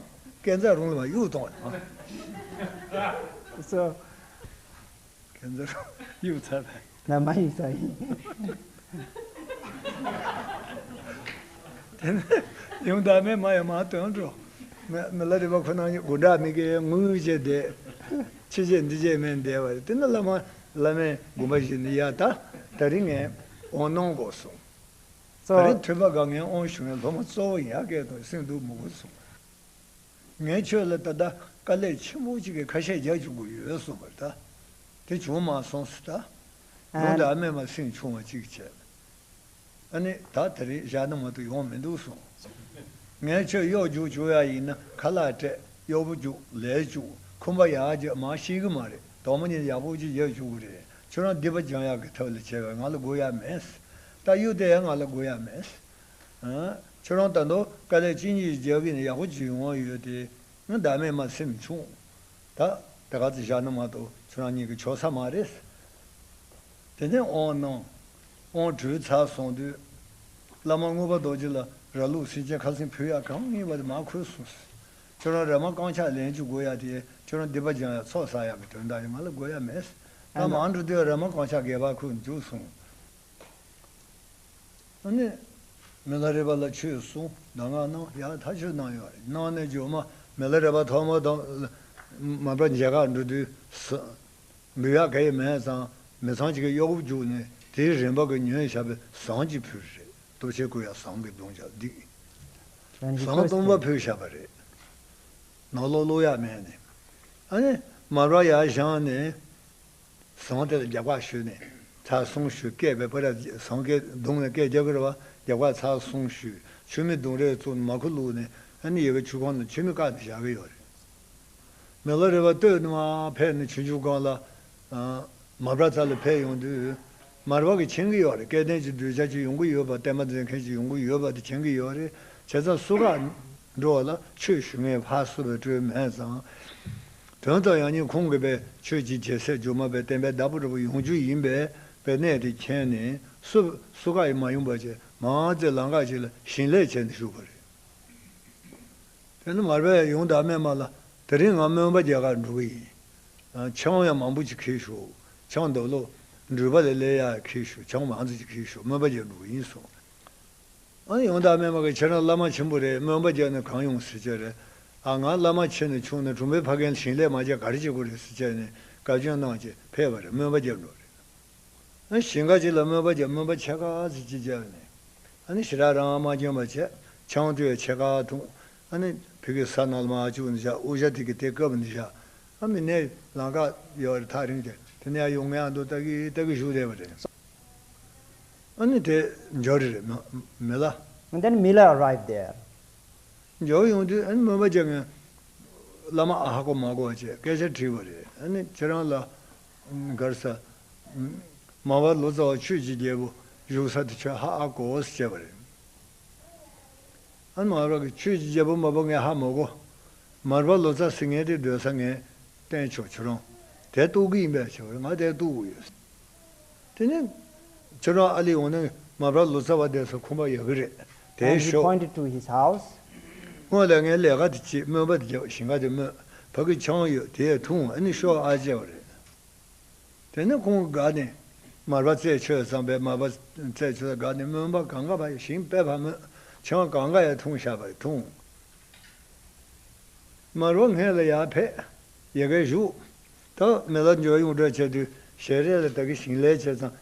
སྐས་འཛེག་རུང་ལ་མ་གཡུག་གཏོང་བ་རེད་མ། སོ། སྐས་འཛེག་རུང་གཡུག་ཚར་བས། ན་མ་ཡིན་ས་ཡིན། དེ་ནས་ཡོང་བདག་མེད་མ་ཡང་མ་དོན་འགྲོ། མི་མི་ལ་རས་པ་ཁོ་ན་ཉིད་དགུ་འདྲ་མི་གི་ངུ་བྱས་བསྡད། ཕྱི་རྗེས་འདི་རྗེས་མེད་བསྡད་པ་རེད། དེ་ནས་བླ་མ་བླ་མའི་དགོངས་པ་བཞེས་ནས། ཡ་ད་དེ་རིང་ངས་དབང་གནང་དགོས་སོང་། ད་རེས་ཐོས་པ་དགའ་ངའི་དབང་ཞུ་མཁན་སློབ་མ་གཙོ་བོ་ཡིན་ཡ་སྐད་དང་སེམས་སྡུག་མི་དགོས་གསུངས། ངས་ཁྱོད་ལ་ད་ལྟ་དཀའ་ལས་ཆེན་པོ་ཅིག་གི་ཁ་ཤས་རྒྱག་བཅུག་གི་ཡོད་གསུངས་པ་རེད། ད་དེ་བྱུང་མ་སོང་ཟེར། ད་ཡོང་བདག་མེད་མ་སེམས་ཆུང་བ་ཅིག་བྱས། ཨ་ནི་ད་དེ་རིང་བཞག་ན་མ་གཏོགས་ཡོང་མི་འདུག་གསུངས། ངས་ཁྱོད་གཡོག་རྒྱུགས་བཅུག་ཡ་ཡིན་ན་ཁ་ལག་སྤྲད། གཡོག་པོ་རྒྱུགས། ལས་རྒྱུགས། ཁང་པ་ཡག་རྒྱག་མ་ཤེས་གི་མ་རེད། དོགས་མོ་ཉིད་ཡག་པོ་ཅིག་རྒྱག་བཅུག་གི་རེད། ཁྱོད་རང་སྡིག་པ་སྦྱང་ཡག་གི་ཐབས་ལ་བྱས་པས་ང་ལ་དགོས་ཡ་མེད། ད་གཡུ་དེ་ཡང་ང་ལ་དགོས་ཡ་མེད། ཨ། ཁྱོད་རང་ད་དུང་དཀའ་ལས་ཅི་ཉིད་རྒྱག་གི་ནས་ཡག་པོ་ཅིག་ཡོང་བ་ཡོད་དེ། ང་བདག་མེད་མ་སེམས་ཆུང་། ད་དེ་ག་ཚོད་བཞག་ན་མ་གཏོགས་ཁྱོད་རང་གཉིས་ཀྱི་ཆོག་ས་མ་རེད། དེ་ནས་དབང་གནང་། དབང་གྲོལ་ཚར་སོང་དུས། བླ་མ་རྔོག་པ་རྡོ་རྗེ་ལ་ར་ལུག་སེམས་ཅན་ཁ་སེམས་ཕུལ་ཡག་གང་ཡིན་པ་དེ་མར་ཁུར་སོང་ཟེར། ཁྱོད་རང་ར་མ་རྐང་ཆག་ལེན་བཅུག་དགོས་ཡ་དེ་ཁྱོད་རང་སྡིག་པ་སྦྱང་ཡ་ཚོགས་བསགས་ཡག་གི་དོན་དག་ཡིན། ང་ལ་དགོས་ཡ་མེད། ད་མར་འགྲོ་དུས་ར་མ་རྐང་ཆག་སྒལ་པར་ཁུར་འཇུག་སོང་། ཨ་ནི། མི་ལ་རས་པ་ལ་ཆོས་གསུངས། གདམས་ངག་གནང་། ཡག་ཐག་ཆོད་གནང་ཡོད་རེད། གནང་ནས་མཇུག་མ་མི་ལ་རས་པ་ཐོག་མ་དང་མར་པ་མཇལ་ཁ་འགྲོ་དུས་ས་འབུལ་ཡག་ག་ཡེ་མེད་ཙང་མི་ཚང་གཅིག་གིས་གཡོག་པོ་རྒྱུགས་ནས་དེའི་རིན་པ་གི་ཉོས་བཞག་པའི་ཟངས་ཅིག་ཕུལ་རེད། ལྟོ་ཆས་བསྐོལ་ཡག་ཟངས་ཀྱི་བརྡུངས་བཞག་འདི། When he ཟངས་first སྟོང་པ་came. ཕུལ་བཞག་པ་རེད། ནང་ལོགས་བླུག་ཡག་མེད་ནས། ཨ་ནི་མར་པ་ཡར་བཞེངས་ནས། ཟངས་དེ་ལ་རྒྱབ་ཁ་གཞུས་ནས་ཚར་གསུམ་གཞུས། སྐད་པའི་པ་ར་ཟངས་སྐད་བརྡུངས་ནས་སྐད་རྒྱག་གི་རེད་པ། རྒྱབ་ཁ་ཚར་གསུམ་གཞུས། ཆུ་མིག་བརྡུང་རས་བཙུགས་ནས་མར་ཁུ་བླུགས་ནས། ཨ་ནི་ཡ་གི་ཆུ་ཁང་ནང་ཆུ་མིག་བཀག་ནས་བཞག་གི་ཡོད་རེད། མི་ལ་རས་པ་སྟོད་ནས་མར་ཕེབས་ནས་ཆུང་ཆུང་སྒང་ལ། ཨ། མར་པ་རྩ་ལ་ཕེབས་ཡོང་དུས། མར་པ་གིས་མཁྱེན་གྱི་ཡོད་རེད། སྐལ་ལྡན་གྱི་གདུལ་བྱ་ཅིག་ཡོང་གི་ཡོད་པ། བསྟན་པ་འཛིན་མཁན་ཅིག་ཡོང་གི་ཡོད་པ་དེ་མཁྱེན་གྱི་ཡོད་རེད། བྱས་ཙང་སུ་ཁ་འགྲོ་བ་ལ་ཆོས་ཞུ་མཁན་ཕར་སུ་བས་སྤྲོད་མེད་ཙང་། དོན་དམ་ཡང་སྙིང་ཁོང་གིས་པའི་ཆོས་ཀྱི་རྒྱལ་སྲས་སྒྱུ་མ་པའི་བསྟན་པའི་བདག་པོ་འདྲ་པོ་ཡོང་རྒྱུ་ཡིན་པས། པའི་གནས་དེ་མཁྱེན་ནས་སུ་སུ་ཁ་ཡིས་མ་ཡོང་པ་བྱས། མང་ཙེ་ལམ་ཁ་ཅིག་ལ་ཞིང་ལས་བྱས་ནས་བཞུགས་པ་རེད། དེ་ནི་མར་པས་ཡོང་བདག་མེད་མ་ལ། དེ་རིང་ང་སྨོན་པ་རྒྱག་གར་འགྲོ་གི་ཡིན། ཆང་ཡང་མང་པོ་ཅིག་ཁྱེར་ཤོག་ཆང་འདབ་ལོ་འགྲུལ་པ་ལས་ལས་ཡག་ཁྱེར་ཤོག་ཆང་མང་ཙམ་ཅིག་ཁྱེར་ཤོག་སྨོན་པ་རྒྱག་འགྲོ་གི་ཡིན་གསུངས། ཨ་ནི་ཡོང་བདག་མེད་མ་གིས་ཁྱེད་རང་བླ་མ་ཆེན་པོ་རེད། སྨོན་པ་རྒྱག་ནས་གང་ཡོང་ཟེར་གྱི་རེད། ཨ། ང་བླ་མ་ཆེ་ནས་ཆུང་ནས་གྲོང་པའི་ཕ་རྒན་ཞིང་ལས་མ་བྱས་ག་རེ་བྱེད་དགོས་རེད་ཟེར་བྱས་ནས་བཀའ་བཀྱོན་གནང་བྱས་ཕེབས་པ་རེད། སྨོན་པ་རྒྱག་འགྲོ་རེད། ཨ། ཞིང་ཁ་ཅིག་ལ་སྨོན་པ་རྒྱག་སྨོན་པ་ཕྱེད་ཀ་ཙམ་ཅིག་བརྒྱབ་ནས། ཨ་ནི་ཞེ་དྲག་རང་དབང་མ་འཇོན་པ་བྱས། ཆང་དུས་ཡང་ཕྱེད་ཀ་འཐུང་། ཨ་ནི་ཕ་གིའི་ས་ནང་ལ་མར་བཅུག་ནས་བཞག་དབུ་ཞྭ་དེ་གི་དེ་བཀབ་ནས་བཞག་ཨ། མི་ནས་ལམ་ཁ་ཡོད་རེད། ཐག་རིང་དེ་དེ་ནས་ཡར་ཡོང་ངེས་ཨ་མདོ་ལྟ་གི་ལྟ་གི་བཞུགས་བསྡད་པ་རེད། ཨ་ནི་དེ་འབྱོར་རེད་མ་མི་ལ། And then Miller arrived there. འབྱོར་ཡོང་དུས་ཨ་ནི་སྨོན་པ་རྒྱག་མཁན་བླ་མ་ཨ་ཧ་གོ་མ་གོ་བ་བྱས་སྐད་ཆ་དྲིས་པ་རེད། ཨ་ནི་ཁྱེད་རང་ལ་ག་རེ་ཟ། མར་པ་ལོ་ཙཱ་བ་ཆོས་ཀྱི་རྒྱལ་པོ་བཞུགས་ས་དེ་ཁྱོད་ཧ་ཨ་གོ་ཟེར་བྱས་པ་རེད། ཨ་ནི་མར་པ་གིས་ཆོས་ཀྱི་རྒྱལ་པོ་མ་པ་ངས་ཧ་མ་གོ། མར་པ་ལོ་ཙཱ་ཟེར་མཁན་དེ་སྡོད་ས་ངས་བསྟན་ཆོག་ཁྱོད་རང་དེ་གཏུག་གི་ཡིན་པས་བྱས་པ་རེད། ང་དེ་གཏུག་གི་ཡོད། དེ་ནས་ཁྱོད་རང་ཨ་ལི་འོང་ན་མར་པ་ལོ་ཙཱ་བ་བསྡད་ས་ཁང་པ་ཡག་གི་རེད། དེ་And he ཤོག pointed to his house. སྔོན་ལ་ངའི་ལས་ཀ་དེ་བྱེད། སྨོན་པ་དེ་རྒྱབ། ཞིང་ཁ་དེ་སྨོན། ཕ་གི་ཆང་ཡོད་དེ་འཐུང་། ཨ་ནི་ཤོག་ཨ་བྱས་པ་རེད། དེ་ནས་ཁོང་དགའ་ནས་མར་པ་རྩད་ཆོད་ཙམ་པས་མར་པ་རྩད་ཆོད་དགའ་ནས་སྨོན་པ་གང་ག་བ་ཞིང་དཔེ་ཕ་སྨོན། ཆང་གང་ག་ཡང་འཐུང་བཞག་པ་རེད། འཐུང་། མར་པ་སྔོན་ལ་ཡར་ཕེབས། ཡ་གིར་བཞུགས། ད་མི་ལ་འབྱོར་ཡོང་འགྲོ་བྱས་དུས་ཞལ་རས་ལ་ད་གི་ཞིང་ལས་བྱས་ཙང་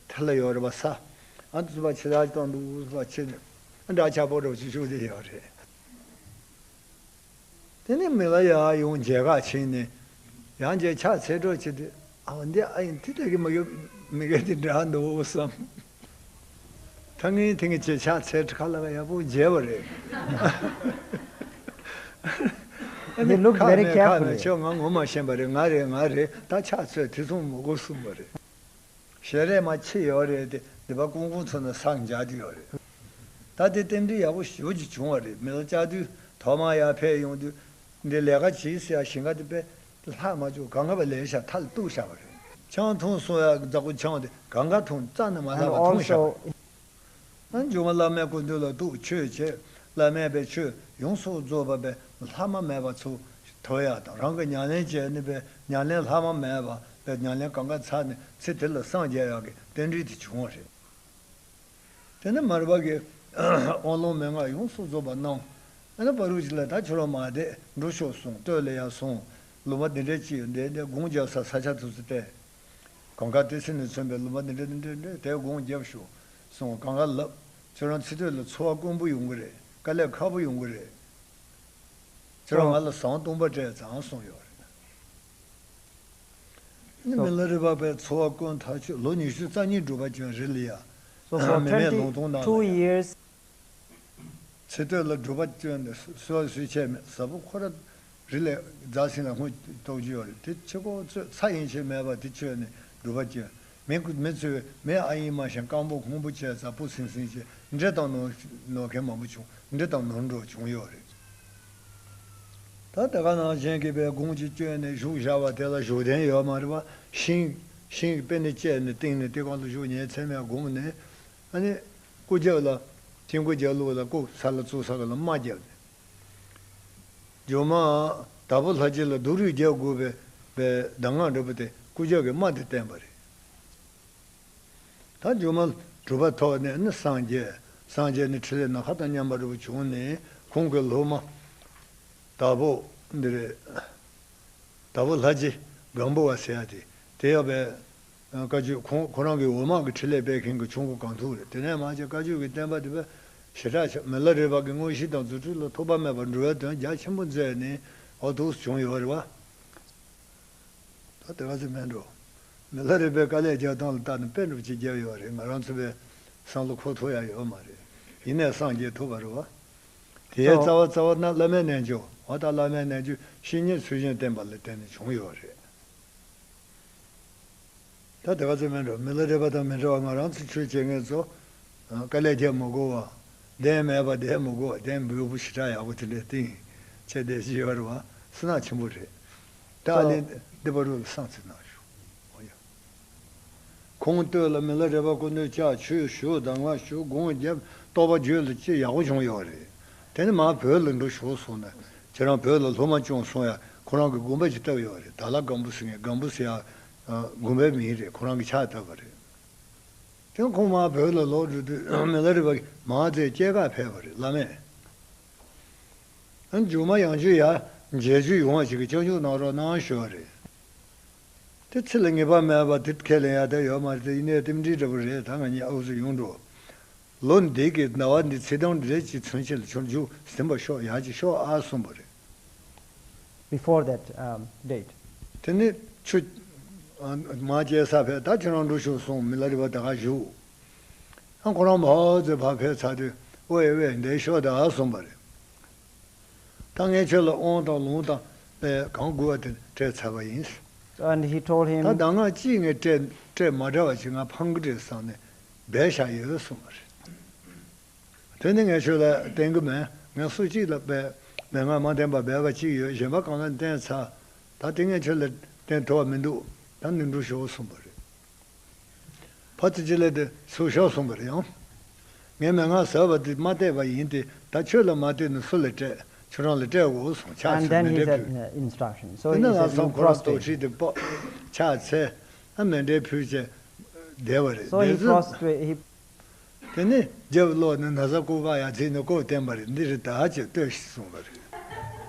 ཐ་ལ་ཡོད་རེད་པ། ས་ཨ་ཙི་པ་ཆེ་ལ་གཏོང་འདུག་པ་ཆེ་ནས་འདྲ་ཆགས་པོ་འདྲ་བོ་ཅིག་བཞུགས་བསྡད་ཡོད་རེད། དེ་ནས་མི་ལ་ཡར་ཡོང་མཇལ་ཁ་ཕྱིན་ནས་ ཡང་རྗེས་ཕྱག་འཚལ་གྲབས་བྱེད་དུས། ཨ་འདི་ཨ་ཡིན་དེ་ལྟ་གི་མི་དགེ་མི་དགེ་དེ་འདྲ་འདུག་བསམ། ད་ངས་དེ་ངས་ཅེས་ཕྱག་འཚལ་ཁ་ལག་ཡག་པོ་མཇལ་བ་རེད། ཨ་ནི He looked ཁ very ནས་ཁ་ནས་carefully. ཁྱོད་ང་ངོ་མ་ཤེས་པ་རེད། ང་རེད་ང་རེད། ད་ཕྱག་འཚལ་དེ་ཚོ་མི་དགོས་གསུངས་པ་རེད། ཞལ་རས་མ་ཕྱེ་ཡོད་རེད་དེ། འདི་པ་ཀུང་ཀུང་ཚོ་ནས་སངས་རྒྱས་དུ་ཡོད་རེད། ད་དེ་རྟེན་འབྲེལ་ཡག་པོ་ཞེ་པོ་ཅིག་བྱུང་བ་རེད། མི་ལ་བཅར་དུས་ཐོག་མར་ཡར་ཕེབས་ཡོང་དུས། འདི་ལས་ཀ་བྱེད་ཟེར་ཡ་ཞིང་ཁ་དེ་དཔེ་ལྷག་མ་བཅུག་གང་ག་བ་ལས་ཤ་མཐའ་ལ་གཏུགས་བཞག་པ་རེད། ཆང་འཐུང་སོང་ཡ་འཛག་པོ་ཆང་དེ་གང་ག་འཐུང་རྩ་ནས་མ་ལྷག་པ་འཐུང་བཞག་པ་རེད། ཨ་མཇུག་མ་བླ་མའི་སྐུ་མདུན་ལ་གཏུགས་ཆོས་བྱེད། བླ་མས་པའི་ཆོས་ཡོངས་སུ་རྫོགས་པ་པའི་ལྷག་མ་མེད་པ་ཚུར་དོར་ཡག་དང་། རང་གི་ཉམས་ལེན་བྱས་ནས་པའི་ཉམས་ལེན་ལྷག་མ་མེད་པ་པའི་ཉམས་ལེན་གང་ག་ཚར་ནས་ཚེ་འདི་ལ་སངས་རྒྱས་ཡག་གི་རྟེན་འབྲེལ་དེ་བྱུང་བ་རེད། དེ་ནས་མར་པ་གིས་དབང་ལུང་མན་ངག་ཡོངས་སུ་རྫོགས་པ་གནང་། ཨ་ནི་བར་དུ་ཅིག་ལ་ད་ཁྱོད་རང་མ་བསྡད་འགྲོ་ཤོག་གསུངས། སྟོད་ལ་ཡར་སོང་། ལུང་པ་འདི་འདྲ་ཅིག་ཡོད། འདི་འདི་སྒོམ་རྒྱག་ས་ས་ཆ་དེ་ཚོ་བསྟན། གངས་དཀར་ཏི་སེ་ནས་མཚོན་པའི་ལུང་པ་འདི་འདྲ་འདི་འདྲ་འདྲ་དེར་སྒོམ་རྒྱབ་ཤོག་གསུངས། གངས་དཀར་ལབ། ཁྱོད་རང་ཚེ་སྟོད་ལ་འཚོ་བ་དཀོན་པོ་ཡོང་གི་རེད། དཀའ་ལས་ཁག་པོ་ཡོང་གི་རེད། ཁྱོད་རང་ང་ལ་ཟངས་སྟོང་པ་སྤྲད་ཙང་གསུངས་ཡོད་རེད། ནི་མི་ལ་རས་པ་པའི་འཚོ་བ་དཀོན་ཐག་ཆོད། ལོ་ཉི་ཤུ་རྩ་གཉིས་སྒྲུབ་པ་བསྐྱོན་རི་ལ་ཡ། So for མི་མེད་ལུང་སྟོང་ནང་ལ་twenty-two ཡ། Years. ཚེ་སྟོད་ལ་སྒྲུབ་པ་བསྐྱོན་ནས་སུ་སུ་བ་སུའི་ཆད་མེད་ཟབ་པོ་ཁོ་ར་རི་ལས་རྫ་སིང་ལ་སྔོན་གཏོགས་རྒྱུ་ཡོད་རེད། དེ་ཕྱི་ཁོག་ཚོས་ཚ་ཡིན་ཆེད་མེད་པ་དེ་བཅོས་ནས་སྒྲུབ་པ་བསྐྱོན། མི་མི་ཚོས་མི་ཨ་ཡིན་མ་ཤེས་སྐམ་པོ་ཁོང་པོ་བྱས་ཙང་སྤུ་སིང་སིང་བྱས་འདྲེ་དང་ནོར་ནོར་མཁན་མང་པོ་བྱུང་། འདྲེ་དང་ནོར་འགྲོ་བྱུང་ཡོད་རེད། ད་དེ་ག་ནང་བཞིན་གྱི་པའི་དགོངས་ཀྱི་བསྐྱོན་ནས་བཞུགས་བཞག་པ་དེ་ལ་བཞུགས་གདན་ཡོད་མ་རེད་པ། ཤིང་ཤིང་གི་དཔེ་ནི་བཅད་ནས་བཏིང་ནས་དེ་གང་དུ་བཞུགས་ཉལ་ཚད་མས་བསྒོམས་ནས། ཨ་ནི་སྐུ་རྒྱབ་ལ་དཀྱིལ་འཁོར་རྒྱབ་ལོགས་ལ་སྐུ་ས་ལ་བཙུགས་ས་ག་ལ་དམར་རྒྱབ་ནས། སྒྱུ་མ་དྭགས་པོ་ལྷ་རྗེ་ལ་སྡུག་རུས་རྒྱག་དགོས་པའི་པའི་གདམས་ངག་འདྲ་པོ་དེ་སྐུ་རྒྱབ་ཀྱི་དམར་དེ་བསྟན་པ་རེད། ད་སྒྱུ་མ་གྲུབ་པ་ཐོབ་ནས་ནི་སངས་རྒྱས། སངས་རྒྱས་ནི་ཕྲིན་ལས་ནམ་མཁའ་དང་མཉམ་པ་འདྲ་པོ་བྱུང་ནས་ཁོང་གི་སློབ་མ་དྭགས་པོ་འདི་རེད། དྭགས་པོ་ལྷ་རྗེ་སྒམ་པོ་པ་ཟེར་ཡ་དེ་དེ་ཡང་པའི་བཀའ་བརྒྱུད་ཁོང་ཁོ་རང་གི་འོག་མ་གི་ཕྲིན་ལས་སྤེལ་མཁན་གྱི་ཆུང་ཀུ་གང་ཐུག་རེད། དེ་ནས་མ་བྱས་བཀའ་བརྒྱུད་ཀྱི་བསྟན་པ་དེ་པའི་ཞེ་དྲག་ཆགས། མི་ལ་རས་པ་གི་དངོས་གཞི་དང་རྫུ་འཕྲུལ་ལ་ཐོགས་པ་མེད་པར་འགྲོ་བའི་དོན་རྒྱ་ཆེན་པོ་མཛད་ནས་འོ་འདུག་བྱུང་ཡོད་རེད་པ། ད་དེ་ག་ཚོད་མེད་འགྲོ། མི་ལ་རས་པའི་དཀའ་ལས་རྒྱག་སྟངས་ལ་བལྟས་ན་དཔེ་འདྲ་པོ་ཅིག་བརྒྱབ་ཡོད་རེད། ང་རང་ཚོ་པའི་བསམ་བློ་འཁོར་ཐུབ་ཡ་ཡོད་མ་རེད། ཡིན་ནའི་སངས་རྒྱས་ཐུབ་པ་རེད་བ། དེའི་རྩ་བ་རྩ་བ་ན་བླ་མའི་རྣལ་འབྱོར་བ་དང་བླ་མའི་རྣལ་འབྱོར་བཤེས་གཉེན་ཚུལ་བཞིན་བསྟེན་པ་ལ་བརྟེན་ནས་བྱུང་ཡོད་རེད། ད་དེ་ག་ཚོད་མེད་འགྲོ། མི་ལ་རས་པ་དང་མི་འདྲ་བ་ང་རང་ཚོ་ཆོས་བྱེད་མཁན་ཚོ། དཀའ་ལས་རྒྱག་མི་དགོས་པ། གདན་མེད་པ་བསྡད་མི་དགོས་པ། གདན་འབུལ་པོ་ཞེ་དྲག་ཡག་པོ་དེ་འདྲས་བཏིང་བྱས་བསྡད་ཀྱི་ཡོད་རེད་བ། བསོད་ནམས་ཆེན་པོ་རེད། ད་ཨ་ལས་སྡེ་པ་རུ་ལ་བསང་ཚིག་གནང་ཞུ། འོ་ཡ། ཁོང་སྟོད་ལ་མི་ལ་རས་པ་སྐུ་མདུན་བཅར། ཆོས་ཞུ། གདམས་ངག་ཞུ། དགོངས་བརྒྱབ། རྟོགས་པ་བརྗོད་ལ་ཅི་ཡག་པོ་བྱུང་ཡོད་རེད། དེ་ནས་མར་བོད་ལ་འགྲོ་ཞུ་གསུངས་ནས་ཁྱེད་རང་བོད་ལ་སློབ་མ་སྐྱོང་གསུང་ཡ་ཁོ་རང་གི་དགོན་པ་ཅིག་བཏབ་ཡོད་རེད། དྭགས་ལྷ་སྒམ་པོ་ཟེར་མཁན། སྒམ་པོ་ཟེར་ཡ་དགོན་པའི་མིང་རེད། ཁོ་རང་གི་ཕྱག་བཏབ་པ་རེད། དེ་ཁོང་མར་བོད་ལ་ལོག་འགྲོ་དུས་མི་ལ་རས་པ་གིས་མར་ཚེ་སྐྱེལ་གར་ཕེབས་པ་རེད། བླ་མས། ཨ་མཇུག་མ་ཡང་བསྐྱར་ཡར་མཇལ་རྒྱུ་ཡོང་བ་ཞིག་གི་སྐྱབས་འཇུག་གནང་རོགས་གནང་ཞུ་བ་རེད། དེ་ཚེ་ལ་ངེས་པ་མེད་པ་དེ་ཁས་ལེན་ཡ་ད་ཡོད་མ་རེད། དེ་ཡིན་ནའི་རྟེན་འབྲེལ་འདྲ་པོ་རེད། ད་ང་གཉིས་ཨུ་ཚུགས་ཡོང་འགྲོ། ལོ་འདི་གི་ཟླ་བ་འདི་ཚེས་གྲངས་འདི་རེད་ཅེས་མཚོན་བྱེད་ལ་ཁྱོད་མཇུག་ཟིན་པ་ཤོག་ཡག་ཅིག་ཤོག་ཨ་གསུངས་པ་རེད། Before that, um, date. དེ་ནས་ཆུ་ཨ་མར་སྐྱེལ་ས་ཕེབས། ད་ཁྱོད་རང་འགྲོ་ཤོག་གསུངས། མི་ལ་རས་པ་ད་ག་བཞུགས། ཨ་ཁོ་རང་མར་ཚེ་ཕར་ཕེབས་ཚར་དུས་ཝེ་ཝེ་འདིར་ཤོག་ད་གསུངས་པ་རེད། ད་ངས་ཁྱོད་ལ་དབང་དང་ལུང་དང་པའི་གང་དགོས་པ་དེ་སྤྲད་ཚར་བ་ཡིན། And he told him, ད་གདམས་ངག་ཅིག་ངས་སྤྲད་སྤྲད་མ་འདྲ་བ་ཅིག་ང་ཕངས་ཀྱི་རེད་བསམ་ནས་སྦས་བཞག་ཡོད་གསུངས་པ་རེད། དེ་ནི་ངས་ཁྱོད་ལ་བསྟན་གྱི་མེད། ངས་སུ་གཅིག་ལ་སྦས་མན་ངག་མ་བསྟན་པར་སྦས་པ་གཅིག་ཡོད། གཞན་པ་གང་ལ་བསྟན་ཚར། ད་དེ་ངས་ཁྱོད་ལ་བསྟན་ཐུབ་པ་མི་འདུག་ད་ནི་འགྲོ་ཤོག་གསུངས་པ་རེད། ཕར་ཚུར་གཅིག་ལ་དེ་ཚུར་ཤོག་གསུངས་པ་རེད། ཡང་ངས་མན་ངག་ཟབ་པ་དེ་མ་བལྟས་པ་ཡིན་ཏེ། ད་ཁྱོད་ལ་མ་བལྟས་ན་སུ་ལ་སྤྲད། ཁྱོད་རང་ལ་སྤྲད་དགོས་གསུངས། ཕྱག་And འཚལ་then མཎྜལ he said, ཕུལ། uh, instruction. So དེ་ནས་he ལ said, you སང་ཁོ་རང་prostrate. རྟོག་ཁྲིས་དེ་ཕོག་ཕྱག་འཚལ། ཨ་མཎྜལ་ཕུལ་བྱས་བསྡད་པ་རེད། So he བསྡད་ཚེ་prostrate, he དེ་ནས་རྒྱབ་ལོག་ནས་ན་བཟའ་སྐུ་པར་ཡར་འཛེགས་ནས་སྐུ་བསྟན་པ་རེད། འདི་རེད་ད་ཅེས་ལྟོས་ཤིག་གསུངས་པ་རེད།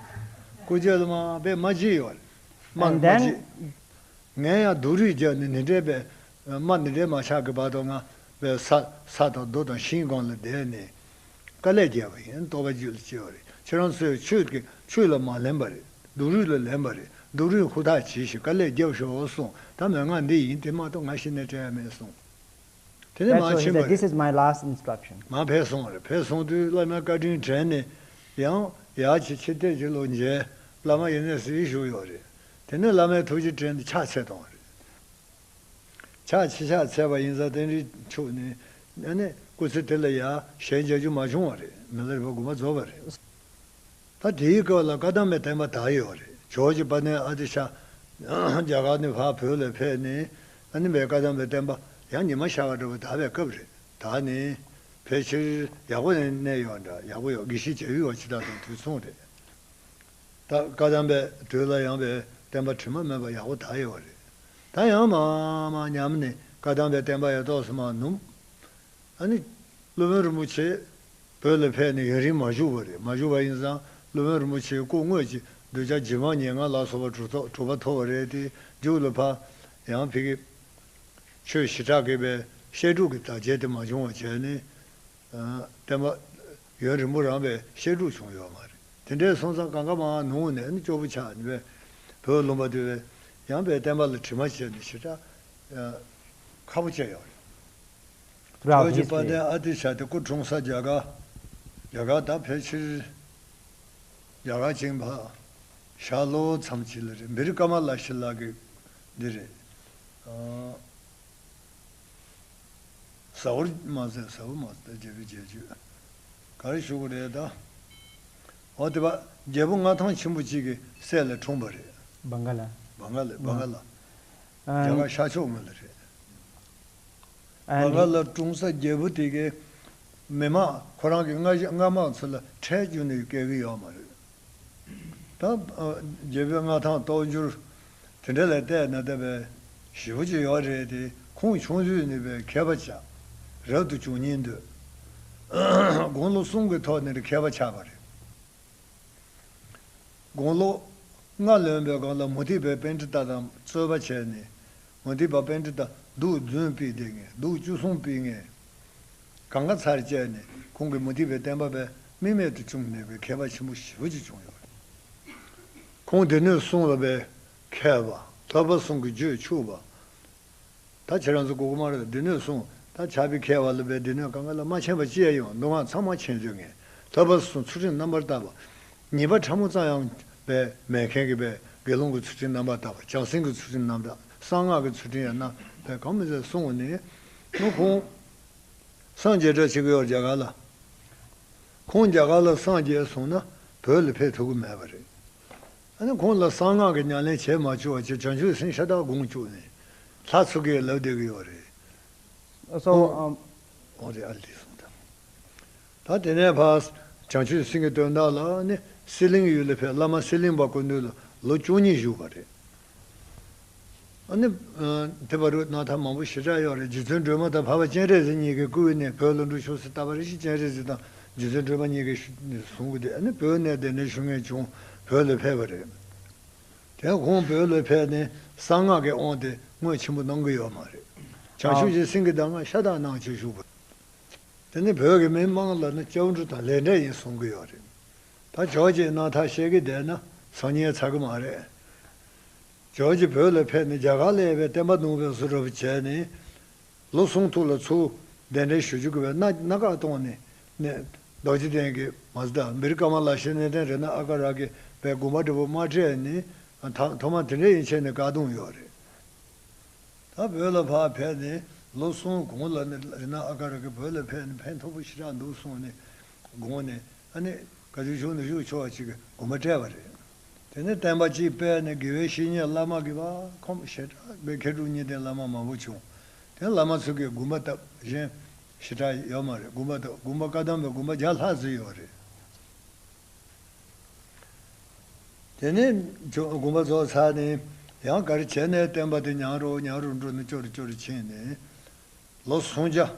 སྐུ་རྒྱབ་ལ་མར་དཔེ་དམར་བརྗིད་ཡོད་རེད། དམར་And དམར་then བརྗིད། ངས་ཡང་སྡུག་རུས་བརྒྱབ་ནས་ནི་འདྲེ་པས་དམར་ནི་འདྲེ་མ་ཆགས་ཀྱི་བར་དུ་ང་པའི་ས་ས་དང་རྡོ་དང་ཤིང་སྒང་ལ་བསྡད་ནས་དཀའ་ལས་བརྒྱབ་པ་ཡིན། རྟོགས་པ་རྒྱུད་ལ་སྐྱེ་བ་རེད། ཁྱེད་རང་ཚོས་ཆོས་ཀྱི་ཆོས་ལ་མ་ལེན་པ་རེད། སྡུག་རུས་ལ་ལེན་པ་རེད། སྡུག་རུས་ཧུར་ཐག་གྱིས་ཤིག། དཀའ་ལས་རྒྱབ་ཤོག་གསུངས། ད་མན་ངག་འདི་ཡིན། དེ་མ་གཏོགས་ང་གཞི་ནས་སྤྲད་ཡ་མེད་གསུངས། དེ་ནས་That's མར what he ཕྱིན་པ said. This རེད། Is my last instruction. མར་ཕེབས་སོང་བ་རེད། ཕེབས་སོང་དུས་བླ་མའི་བཀའ་དྲིན་དྲན་ནས། ཡང་ཡར་ཕྱི་ཕྱི་བལྟས་ཀྱི་ལོ་མཇལ། བླ་མ་ཡེ་ནས་གཟིགས་བཞུགས་ཡོད་རེད། དེ་ནས་བླ་མའི་ཐུགས་རྗེ་དྲན་ནས་ཕྱག་འཚལ་བཏང་བ་རེད། ཕྱག་ཕྱི་ཕྱག་འཚལ་བ་ཡིན་ཙང་རྟེན་འབྲེལ་འཆུགས་ནས། ཨ་ནི་སྐུ་ཚེ་དེ་ལ་ཡ་ཞལ་མཇལ་རྒྱུ་མ་བྱུང་བ་རེད། མི་ལ་རས་པ་དགོངས་པ་རྫོགས་པ་རེད། ད་དེའི་སྐབས་ལ་བཀའ་གདམས་པའི་བསྟན་པ་དར་ཡོད་རེད། ཇོ་བོ་རྗེ་དཔལ་ལྡན་ཨ་ཏི་ཤ་རྒྱ་གར་ནས་ཕར་བོད་ལ་ཕེབས་ནས། ཨ་ནི་བའི་བཀའ་གདམས་པའི་བསྟན་པ་ཡང་ཉི་མ་ཤར་བ་འདྲ་བོ་དར་བའི་སྐབས་རེད། དར་ནས་ཕལ་ཆེར་ཡག་པོ་ནས་གནས་ཡོད་འདྲ། ཡག་པོ་ཡོད། དགེ་བཤེས་བྱ་ཡུལ་བ་ཇི་ལྟར་དང་དུས་མཚུངས་རེད། ད་བཀའ་གདམས་པའི་དུས་ལ་ཡང་བའི་བསྟན་པ་དྲི་མ་མེད་པ་ཡག་པོ་དར་ཡོད་རེད། ད་ཡང་མར་མར་ཉམས་ནས་བཀའ་གདམས་པའི་བསྟན་པ་ཡང་ཏོག་ཙམ་མར་ནུབ། ཨ་ནི་སློབ་དཔོན་རིན་པོ་ཆེ་བོད་ལ་ཕེབས་ནས་ཡུན་རིང་མ་བཞུགས་པ་རེད། མ་བཞུགས་པ་ཡིན་ཙང་སློབ་དཔོན་རིན་པོ་ཆེའི་སྐུ་དངོས་ཀྱི་གདུལ་བྱ་རྗེ་འབངས་ཉེར་ལྔ་ལ་སོགས་པ་གྲུབ་ཐོབ་གྲུབ་པ་ཐོབ་པ་རེད་དེ། མཇུག་ལ་ཕར་ཡང་ཕ་གི་ཆོས་ཞེ་དྲག་གི་བའི་བཤད་སྒྲུབ་ཀྱི་དར་རྒྱས་དེ་མ་བྱུང་བ་བྱས་ནས། ཨ། བསྟན་པ་ཡུན་རིང་པོ་རིང་བའི་བཤད་སྒྲུབ་བྱུང་ཡོད་མ་རེད། དེ་འདྲའི་སོང་ཙང་གང་ག་མར་ནུབ་ནས་ནི་སྐྱོ་པོ་ཆགས་ནས་བའི་བོད་ལུང་པ་དེ་བའི་ཡང་བའི་བསྟན་པ་ལ་དྲི་མ་བྱས་ནས་ཞེ་དྲག་ཨ། ཁག་པོ་བྱས་ཡོད་རེད། Throughout ཇོ་བོ་རྗེ་དཔལ་history. ལྡན་ཨ་ཏི་ཤ་དེ་སྐུ་འཁྲུངས་ས་རྒྱ་གར། རྒྱ་གར་ད་ཕལ་ཆེར་རྒྱ་གར་ཅིང་ཕ་ཤར་ལྷོ་མཚམས་ཅིག་ལ་རེད། བི་རི་ཀ་མ་ལ་ཤི་ལ་གི་འདི་རེད། ཨ། ཟ་ཧོར་མ་ཟད། ཟ་ཧོར་མ་ཟད། རྒྱལ་པོའི་རྒྱལ་རྒྱུད། ག་རེ་ཞུ་དགོས་རེད་ད། འོ་དེ་བ་རྒྱལ་པོ་མངའ་ཐང་ཆེན་པོ་གཅིག་གི་སྲས་ལ་འཁྲུངས་པ་རེད། བང་ག་ལ། བང་ག་ལ། བང་ག་ལ། ཨ། རྒྱ་གར་ཤར་ཕྱོགས་ངོས་ལ་རེད། ཨ། བང་ག་ལ་འཁྲུངས་ས་རྒྱལ་པོ་དེ་གའི་མི་མང་ཁོ་རང་གི་མངའ་མངའ་དམག་ཚོ་ལ་ཁྲལ་བཅོལ་ནས་སྐྱེལ་གི་ཡོད་མ་རེད། ད་རྒྱལ་པོའི་མངའ་ཐང་གཏོར་རྒྱུར་དེ་འདྲ་ལ་བལྟས་ན་ད་བས་ཞེ་པོ་ཅིག་ཡོད་རེད་དེ། ཁོང་ཆུང་དུས་ནས་བས་མཁས་པ་ཆགས། རབ་ཏུ་བྱུང་སྙིང་འདོད། དགུང་ལོ་གསུམ་གྱི་ཐོག་ནས་མཁས་པ་ཆགས་པ་རེད། དགུང་ལོ་ལྔ་ལོན་པའི་སྒང་ལ་མུ་སྟེགས་པའི་པཎྜི་ཏ་དང་རྩོད་པ་བྱས་ནས། མུ་སྟེགས་པ་པཎྜི་ཏ་གདུགས་རྫུན་ཕུལ་བསྡད་མཁན། གདུགས་བཅུ་གསུམ་ཕུལ་མཁན། གང་ག་ཚར་བཅད་ནས་ཁོང་གིས་མུ་སྟེགས་པའི་བསྟན་པ་བས་རྨེག་མེད་དུ་བཅུག་ནས་བས་མཁས་པ་ཆེན་པོ་ཞེ་པོ་ཅིག་བྱུང་ཡོད་རེད། ཁོང་སྡེ་སྣོད་གསུམ་ལ་བས་མཁས་པ། ལྷ་པ་གསུམ་གྱི་རྒྱུད་ཕྱུག་པ། ད་ཁྱེད་རང་ཚོ་གོ་གི་མ་རེད། སྡེ་སྣོད་གསུམ། ད་ཕྱག་དཔེ་མཁས་པ་ལ་བས་སྡེ་སྣོད་གང་ག་ལ་མ་མཁྱེན་པ་ཅི་ཡང་ཡོང་། མདོ་སྔགས་ཚང་མ་མཁྱེན་ཚུལ་མཁན། ལྷ་པ་གསུམ་ཚུལ་ཁྲིམས་རྣམ་པར་དག་པ། ཉེས་པ་ཕྲ་མོ་ཙམ་ཡང་བས་མེད་མཁན་གྱི་བས་དགེ་སློང་གི་ཚུལ་ཁྲིམས་རྣམ་པར་དག་པ། བྱང་སེམས་ཀྱི་ཚུལ་ཁྲིམས་རྣམ་དག། གསང་སྔགས་ཀྱི་ཚུལ་ཁྲིམས་ཡང་ན་བས་གང་མི་ཟད་བསྲུང་བ་ནི། ནུ་ཁོང་སངས་རྒྱས་གྲྭ་ཆེ་གི་ཡོད་རྒྱ་གར་ལ། ཁོང་རྒྱ་གར་ལ་སངས་རྒྱས་སོང་ན་བོད་ལ་ཕེབས་ཐུབ་ཀྱི་མེད་པ་རེད། ཨ་ནི་ཁོང་ལ་གསང་སྔགས་ཀྱི་ཉམས་ལེན་བྱེད་མ་བཅུག་པ་བྱས། བྱང་ཆུབ་སེམས་ཤ་སྟག་དགོངས་བཅུག་ནས་ལྷ་ཚུར་གས་ལབ་བསྡད་ཀྱི་ཡོད་རེད། So, ཁོང་um, འོ་རེད། ཨ་ལས་སོང་ད། ད་དེ་ནས་ཕར་བྱང་ཆུབ་སེམས་ཀྱི་དོན་དག་ལ་ནི་གསེར་གླིང་ཡུལ་ལ་ཕེབས། བླ་མ་གསེར་གླིང་པ་སྐུ་མདུན་ལ་ལོ་བཅུ་གཉིས་བཞུགས་པ་རེད། ཨ་ནི། ཨ། དེ་བར་དུ་རྣམ་ཐར་མང་པོ་ཞེ་དྲག་ཡོད་རེད། རྗེ་བཙུན་སྒྲོལ་མ་དང་འཕགས་པ་སྤྱན་རས་གཟིགས་གཉིས་ཀྱིས་བསྐུལ་ནས་བོད་ལ་འགྲོ་ཤོག་ཟེར། རྟ་པ་རེ་ཞིག་སྤྱན་རས་གཟིགས་དང་རྗེ་བཙུན་སྒྲོལ་མ་གཉིས་ཀྱིས་བཟུང་གི་དེ། ཨ་ནི་བོད་ནས་གདན་འདྲེན་ཞུ་མཁན་བྱུང་བོད་ལ་ཕེབས་པ་རེད། དེ་ཁོང་བོད་ལ་ཕེབས་ནས་གསང་སྔགས་ཀྱི་དབང་དེ་བསྔོ་ཆེན་པོ་གནང་གི་ཡོད་མ་རེད། བྱང་ཆུབ་ཀྱི་སེམས་ཀྱི་གདམས་ངག་ཤ་སྟག་གནང་བྱས་བཞུགས་པ། དེ་ནི་བོད་ཀྱི་མི་དམངས་ལ་ནི་སྐྱབས་འགྲོ་དང་ལས་འབྲས་ཡིན་གསུང་གི་ཡོད་རེད། ད་ཇོ་བོ་རྗེའི་རྣམ་ཐར་བཤད་ཀྱི་བསྡད་ན་སང་ཉིན་ཚར་གི་མ་རེད། ཇོ་བོ་རྗེ་བོད་ལ་ཕེབས་ནས་རྒྱ་གར་ལ་ཡོད་པའི་བསྟན་པ་བརྡུངས་པའི་བཟོ་འདྲ་བོ་བྱས་ནས། ལོ་གསུམ་ཐུག་ལ་ཚུར་གདན་འདྲེན་ཞུ་རྒྱུ་གི་བའི་སྣ་སྣ་ཁ་གཏོང་ནས་ནས། རྡོ་རྗེ་གདན་གྱི་མ་ཟད་བི་རི་ཀ་མ་ལ་ཤི་གནས་བརྟན་རཏྣ་ཨ་ཀ་ར་གི་བའི་དགོན་པ་འདྲ་བོ་མ་སྤྲད་ནས། ཐ་ཐོག་མ་དེ་འདྲ་ཡིན་བྱས་ནས་བཀག་སྡོམ་ཡོད་རེད། ད་བོད་ལ་ཕར་ཕེབས་ནས་ལོ་གསུམ་གོང་ལ་ནི་རཏྣ་ཨ་ཀ་ར་གིས་བོད་ལ་ཕེབས་ནས་ཕན་ཐོགས་པོ་ཞེ་དྲག་འདུག་གསུངས་ནས་དགོངས་ནས། ཨ་ནི་བཀའ་བརྒྱུད་ཆོས་ནི་བཞུགས་ཆོག་པ་ཅིག་གི་དགོངས་པ་སྤྲད་པ་རེད། དེ་ནས་བསྟན་པ་གཅིག་སྤེལ་ནས་དགེ་བའི་བཤེས་གཉེན་བླ་མ་གི་བ་ཁོམ་ཞེ་དྲག་པའི་མཁས་གྲུབ་གཉིས་ལྡན་བླ་མ་མང་པོ་བྱུང་། དེ་བླ་མ་ཚོ་གིས་དགོངས་པ་བཏབ། གཞན་ཞེ་དྲག་ཡོད་མ་རེད། དགོངས་པ་བཏབ། དགོངས་པ་བཀའ་གདམས་པའི་དགོངས་པ་བརྒྱ་ལྷག་ཙམ་ཡོད་རེད། དེ་ནས་ཇོ་དགོངས་པ་རྫོགས་ཚར་ནས་ཡང་ག་རེ་བྱས་ནས་བསྟན་པ་དེ་ཉམས་རོ་ཉམས་རོ་འགྲོ་ནས་སྐྱོ་རུ་སྐྱོ་རུ་ཕྱིན་ནས། ལོ་སུམ་བརྒྱ།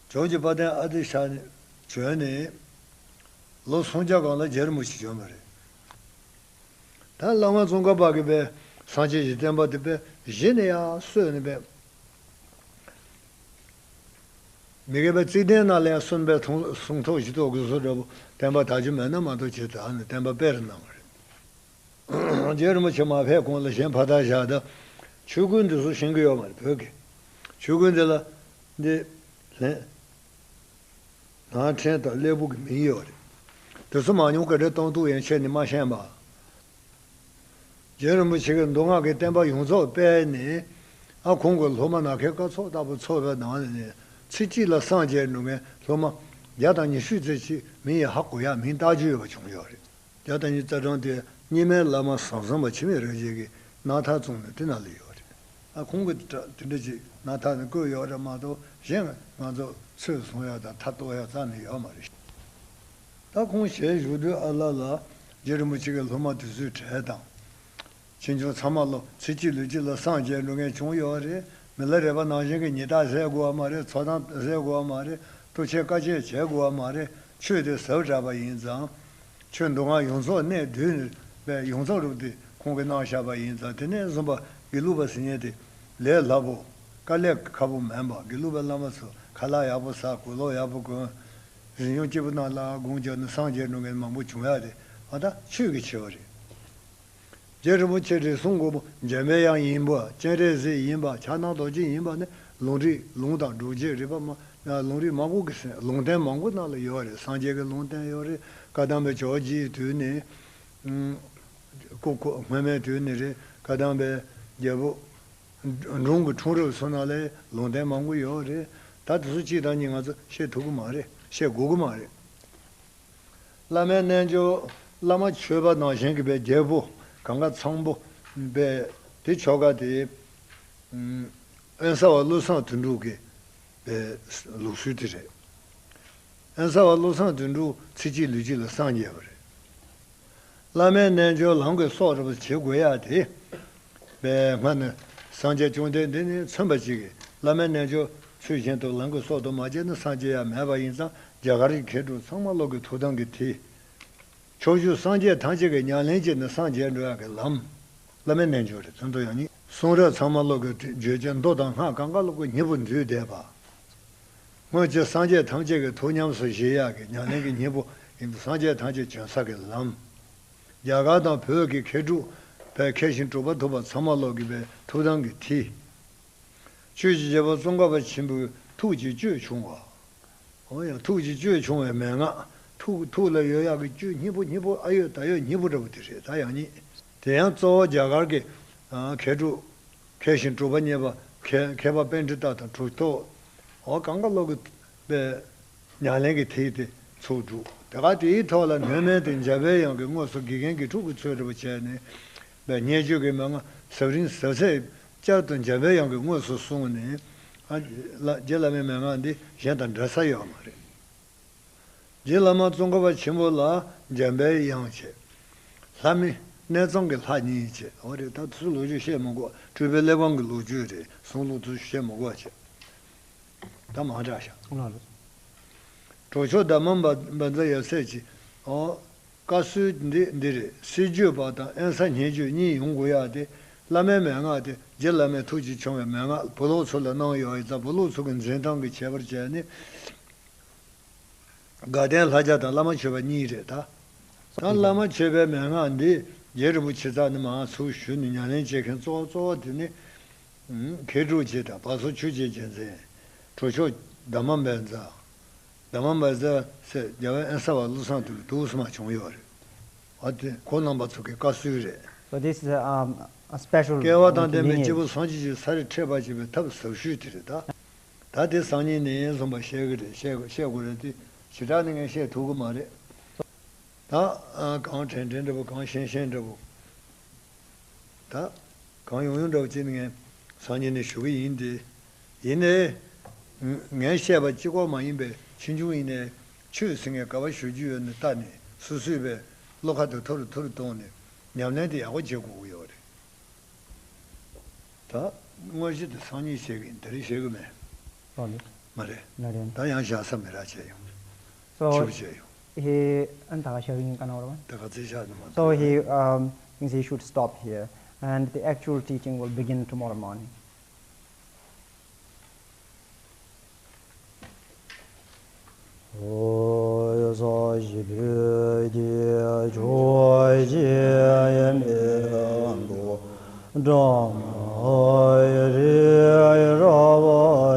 ཇོ་བོ་རྗེ་དཔལ་ལྡན་ཨ་ཏི་ཤ་ནས་བྱོན་ནས་ལོ་སུམ་བརྒྱ་སྒང་ལ་རྗེ་རིན་པོ་ཆེ་བྱོན་པ་རེད། ད་བླ་མ་ཙོང་ཁ་པ་གིས་པས་སངས་རྒྱས་ཀྱི་བསྟན་པ་དེ་པས་གཞི་ནས་ཡར་གསོས་ནས་པས། མི་དགེ་བའི་རྩིག་གདན་ནང་ལ་ཡང་གསོན་པའི་ཐོང་སྲུང་ཐོག་བཞི་ཐོག་གི་བཟོ་འདྲ་པོ་བསྟན་པ་དར་རྒྱུ་མེད་ན་མ་གཏོགས་ཇི་ལྟར་ནས་བསྟན་པ་སྤེལ་རུ་གནང་བ་རེད། རྗེ་རིན་པོ་ཆེ་མ་ཕེབས་གོང་ལ་གཞན་ཕར་བདའ་བཞག་ད། ཆོས་གོས་འདི་ཚོ་ཤེས་ཀྱི་ཡོད་མ་རེད། བོད་ཀྱི་ཆོས་གོས་འདི་ལ་འདི་ལན། ནང་ཕྲན་དང་སླེ་པོ་གི་མིང་ཡོད་རེད། དེ་ཚོ་མང་ཉུང་ག་འདྲ་གཏོང་ཐུབ་ཡང་ཁྱེད་ནི་མ་ཤེས་པ། རྗེ་རིན་པོ་ཆེ་གིས་མདོ་སྔགས་ཀྱི་བསྟན་པ་ཡོངས་རྫོགས་སྤེལ་ནས། ཨ་ཁོང་གི་སློབ་མ་ནམ་མཁའི་སྐར་ཚོགས་ལྟ་བུ་ཚོགས་པའི་ནང་ནས་ཚེ་གཅིག་ལ་སངས་རྒྱས་འགྲོ་མཁན་སློབ་མ་བརྒྱ་དང་ཉི་ཤུ་ཙམ་ཞིག་མིང་ཡང་ཧ་གོ་ཡ་མིང་བཏགས་རྒྱུ་ཡོད་པ་བྱུང་ཡོད་རེད། བརྒྱ་དང་ཉི་ཤུ་རྩ་གྲངས་དེ་རྙིང་མའི་བླ་མ་ཟང་ཟིང་པ་འཆི་མེད་རིན་ཆེན་གྱིས་རྣམ་ཐར་བཙུགས་ནས་དེ་ནང་ལ་ཡོད་རེད། ཨ་ཁོང་གིས་དེ་འདྲ་ཅིག་རྣམ་ཐར་ནས་བཀོད་ཡོད་རེད་མ་གཏོགས། གཞན་ང་ཚོ་ཚོས་བཟུང་ཡ་དང་མཐའ་གཏུགས་ཡ་རྩ་ནས་ཡོད་མ་རེད། ད་ཁོང་ཞལ་བཞུགས་དུས་ཨ་ལ་ལ་རྗེ་རིན་པོ་ཆེ་གི་སློབ་མ་དེ་ཚོའི་གྲས་དང་། ཕྱིས་འབྱུང་ཚང་མ་ལོ་ཚེ་གཅིག་ལུས་གཅིག་ལ་སངས་རྒྱས་འགྲོ་མཁན་བྱུང་ཡོད་རེད། མི་ལ་རས་པ་ནང་བཞིན་གྱི་ཉི་ཟླ་ཟེར་དགོས་པ་མ་རེད། མཚོ་ཐང་ཟེར་དགོས་པ་མ་རེད། ལྟོ་ཆས་དཀའ་སྤྱད་བྱེད་དགོས་པ་མ་རེད། ཆོས་དེ་ཟབ་དྲགས་པ་ཡིན་ཙང་། ཆོས་མདོ་སྔགས་ཡོངས་རྫོགས་གནས་བསྡུས་ནས་པའི་ཡོངས་རྫོགས་རབ་དེ་ཁོང་གིས་གནང་བཞག་པ་ཡིན་ཙང་། དེ་ནས་བཟུང་པ་དགེ་ལུགས་པ་ཟེར་མཁན་དེ་ལས་སླ་པོ། དཀའ་ལས་ཁག་པོ་མིན་པ། དགེ་ལུགས་པའི་བླ་མ་ཚོ་ཁ་ལག་ཡག་པོ་ཟ། གོས་ལོག་ཡག་པོ་གོན། གཟིམ་ཆུང་སྐྱིད་པོ་ནང་ལ་སྒོམ་རྒྱག་ནས་སངས་རྒྱས་འགྲོ་མཁན་མང་པོ་བྱུང་ཡ་དེ་ཨ་ད་ཆོས་ཀྱི་ཆེ་བ་རེད། རྗེ་རིན་པོ་ཆེ་རེ་ཟུང་དགོས་པོ་འཇམ་པའི་དབྱངས་ཡིན་པ། སྤྱན་རས་གཟིགས་ཡིན་པ། ཕྱག་ན་རྡོ་རྗེ་ཡིན་པ་ནི་ལུང་རིགས། ལུང་དང་སྒྲུབ་བྱེད་རིག་པ་མ། ལུང་རིགས་མང་པོ་གི་ལུང་བསྟན་མང་པོ་ནང་ལ་ཡོད་རེད། སངས་རྒྱས་ཀྱི་ལུང་བསྟན་ཡོད་རེད། བཀའ་གདམས་པའི་ཇོ་བོ་རྗེའི་དུས་ནས། ཨུམ། ཁོ་ཁོ་སྔོན་མའི་དུས་ནས་རེད། བཀའ་གདམས་པའི་རྒྱལ་པོ། འབྲོང་གི་འཁྲུངས་རབས་སོགས་ནང་ལ་ལུང་བསྟན་མང་པོ་ཡོད་རེད། ད་དེ་ཚོ་གཅིག་དང་གཉིས་ང་ཚོ་བཤད་ཐུབ་ཀྱི་མ་རེད། བཤད་དགོས་ཀྱི་མ་རེད། བླ་མའི་རྣལ་འབྱོར། བླ་མ་མཆོད་པ་ནང་བཞིན་གྱི་པའི་རྒྱལ་པོ་གང་ག་ཚང་པོ་པའི་དེ་ཆོ་ག་དེ། ཨུམ། དབེན་ས་པ་བློ་བཟང་དོན་གྲུབ་ཀྱི་པའི་ལུགས་སྲོལ་དེ་རེད། དབེན་ས་པ་བློ་བཟང་དོན་གྲུབ་ཚེ་གཅིག་ལུས་གཅིག་ལ་སངས་རྒྱས་པ་རེད། བླ་མའི་རྣལ་འབྱོར་ལམ་གྱི་སྲོག་རེད་པ་བྱེད་དགོས་ཡ་དེ། པའི་སྔ་ནས་སངས་རྒྱས་བཅོམ་ལྡན་འདས་ནས་མཚོན་པ་ཅིག་གིས་བླ་མའི་རྣལ་འབྱོར་ཚུལ་བཞིན་དུ་ལམ་གྱི་སྲོག་ཏུ་མ་བྱས་ན་སངས་རྒྱས་ཡ་མེད་པ་ཡིན་ཙང་། རྒྱ་གར་གྱི་མཁས་གྲུབ་ཚང་མ་བློ་གི་ཐུགས་དམ་གྱི་མཐིལ། ཕྱོགས་བཅུའི་སངས་རྒྱས་ཐམས་ཅད་ཀྱིས་ཉམས་ལེན་བྱས་ནས་སངས་རྒྱས་འགྲོ་ཡག་གི་ལམ། བླ་མའི་རྣལ་འབྱོར་རེད། དོན་དུ་ཡང་ནི་གསུང་རབ་ཚང་མ་བློ་གིས་བརྗོད་བྱ་མདོ་དང་སྔགས་གང་ག་བློ་གི་སྙིང་པོ་འདུས་བསྡད་པ། སྔོན་གྱི་སངས་རྒྱས་ཐམས་ཅད་ཀྱི་ཐུགས་ཉམས་སུ་བཞེས་ཡག་གི་ཉམས་ལེན་གྱི་སྙིང་པོ་ཡིན་པ། སངས་རྒྱས་ཐམས་ཅད་བྱོན་ས་གི་ལམ། རྒྱ་གར་དང་བོད་ཀྱི་མཁས་གྲུབ་པའི་མཁས་ཤིང་གྲུབ་པ་ཐོབ་པ་ཚང་མ་བློ་གི་པའི་ཐུགས་དམ་གྱི་མཐིལ། ཆོས་ཀྱི་རྒྱལ་པོ་ཙོང་ཁ་པ་ཆེན་པོའི་ཐུགས་ཀྱི་བཅུད་ཕྱུང་བ། འོ་ཡང་ཐུགས་ཀྱི་བཅུད་ཕྱུང་བའི་མན་ངག་ཐུགས། ཐུགས་ལ་ཡོད་ཡག་གི་བཅུད་སྙིང་པོ། སྙིང་པོ་ཨ་ཡོད་ད་ཡོད་སྙིང་པོ་འདྲ་པོ་དེ་རེད། ད་ཡང་ཉིད་དེ་ཡང་གཙོ་བོ་རྒྱ་གར་གྱི་ཨ་མཁས་གྲུབ་མཁས་ཤིང་གྲུབ་པ་བརྙེས་པ་མཁས་མཁས་པ་པཎྜི་ཏ་དང་གྲུབ་ཐོབ། འོ་གང་ག་བློ་གི་པའི་ཉམས་ལེན་གྱི་མཐིལ་དེ་ཚུར་བསྒྲུབས། དེ་ག་དེའི་ཐོག་ལ་ནུས་མེད་དེ་འཇམ་པའི་དབྱངས་ཀྱི་དངོས་སུ་དགེ་རྒན་དགེ་ཕྲུག་གི་ཚུལ་འདྲ་པོ་བྱས་ནས་པའི་བརྙས་བཅོས་ཀྱི་མན་ངག་ཟབ་རིམ་ཟབ་ཚད་བསྐྱར་དུ་འཇམ་པའི་དབྱངས་ཀྱི་དངོས་སུ་གསུངས་ནས། ཨ་ལ་རྗེ་བླ་མའི་མན་ངག་འདི་གཞན་དང་འདྲ་ས་ཡོད་མ་རེད། རྗེ་བླ་མ་ཙོང་ཁ་པ་ཆེན་པོ་ལ་འཇམ་པའི་དབྱངས་བྱས། ལྷ་མི་གནས་ཚང་གི་ལྷ་གཉིས་བྱས། འོ་རེད། ད་དེ་ཚོའི་ལོ་རྒྱུས་བཤད་མི་དགོས། སྤྲུལ་པའི་གླེགས་བམ་གྱི་ལོ་རྒྱུས་རེད། གསུང་ལུགས་དེ་ཚོ་བཤད་མི་དགོས་བྱས། ད་མང་དྲགས་ཤག་ལགས་ལགས། གྲོགས་མཆོག་གདམས་པ་འབར་འཛག་ཡབ་སྲས་ཀྱིས། ཨོ། བཀའ་སྲོལ་འདི་འདི་རེད། སྲིད་བརྗོད་པ་དང་དབེན་ས་བརྙས་བཅོས་གཉིས་ཡོང་དགོས་ཡག་དེ། བླ་མའི་མན་ངག་དེ་རྗེ་བླ་མའི་ཐུགས་ཀྱིས་ཕྱུང་བའི་མན་ངག་བུ་སློབ་ཚོ་ལ་གནང་ཡོད་ཡིན་ཙང་། བུ་སློབ་ཚོ་གི་འཛིན་སྟངས་ཀྱི་ཁྱད་པར་བྱས་ནས། དགའ་ལྡན་ལྷ་བརྒྱ་དང་བླ་མ་མཆོད་པ་གཉིས་རེད་ད། ད་བླ་མ་མཆོད་པའི་མན་ངག་འདི་རྗེ་རིན་པོ་ཆེ་རྩ་ནས་མར་ཚུར་ཞུས་ནས་ཉམས་ལེན་བྱེད་མཁན་གཙོ་བོ་གཙོ་བོ་དེ་ནི། ཨུམ། མཁས་གྲུབ་རྗེ་དང་བར་སོག་ཆོས་རྗེ་རྗེ་བཙུན། གྲོགས་མཆོག་གདམས་པ་འབར་འཛག་གདམས་པ་འབར་འཛག་ཟེར་རྒྱལ་བ་དབེན་ས་པ་བློ་བཟང་དུ་ལ་དུས་སུ་མ་བྱུང་ཡོད་རེད། ཨ་དེ་ཁོང་རྣམ་པ་ཚོ་གི་བཀའ་སྲོལ་རེད། So this is a, um, a special, སྐལ་བ་uh, དང་ལྡན་པའི་lineage. སྐྱེས་བུ་སངས་རྒྱས་ཀྱི་ས་རིས་ཁྲིད་པ་བྱེད་པའི་ཐབས་ཟབ་ཤོས་དེ་རེད་ད། ད་དེ་སང་ཉིན་ནས་བཟུང་པ་བཤད་གི་རེད། བཤད་བཤད་དགོས་རེད་དེ། ཞེ་དྲག་ནི་ངས་བཤད་ཐུབ་གི་མ་རེད། ད་ཨ་གང་དྲན་དྲན་འདྲ་པོ། གང་ཤེས་ཤེས་འདྲ་པོ། ད་གང་ཡོང་ཡོང་འདྲ་པོ་ཅིག་ནི་ངས་སང་ཉིན་ནས་ཞུ་གི་ཡིན་ཏེ། ཡིན་ནའི། ངས་བཤད་པ་གཅིག་པོ་མ་ཡིན་པའི་ཕྱིས་འབྱུང་ཡིན་ནའི། ཆོས་ཟེར་མཁན་ག་པར་ཞུ་རྒྱུ་ཡོད་ནི་ལྟ་ནས། སོ་སོས་པའི་བློ་ཁ་དེ་ཐུར་ཐུར་གཏོང་ནས་ཉམས་ལེན་དེ་ཡག་པོ་བྱེད་དགོས་ཀྱི་ཡོད་རེད། ད་དངོས་གཞི་དེ་སང་ཉིན་བཤད་གི་ཡིན། དེ་རིང་བཤད་གི་མེད། ཨོ་ལེ། མ་རེད། ལ་རེད། ད་ཡང་བཞག་ས་མི་རག་བྱས་ཡོང་། So, ཕྱུག་བྱས་ཡོང་། He, and ད་ག་བཞག་གི་ཡིན་ག་ན་བར་བ། ད་ག་ཚོད་བཞག་ནི་མ། So he, um, thinks he should stop here, and the actual teaching will begin tomorrow morning. ར་མ་ཡ་རི་ཡ་ར་བ་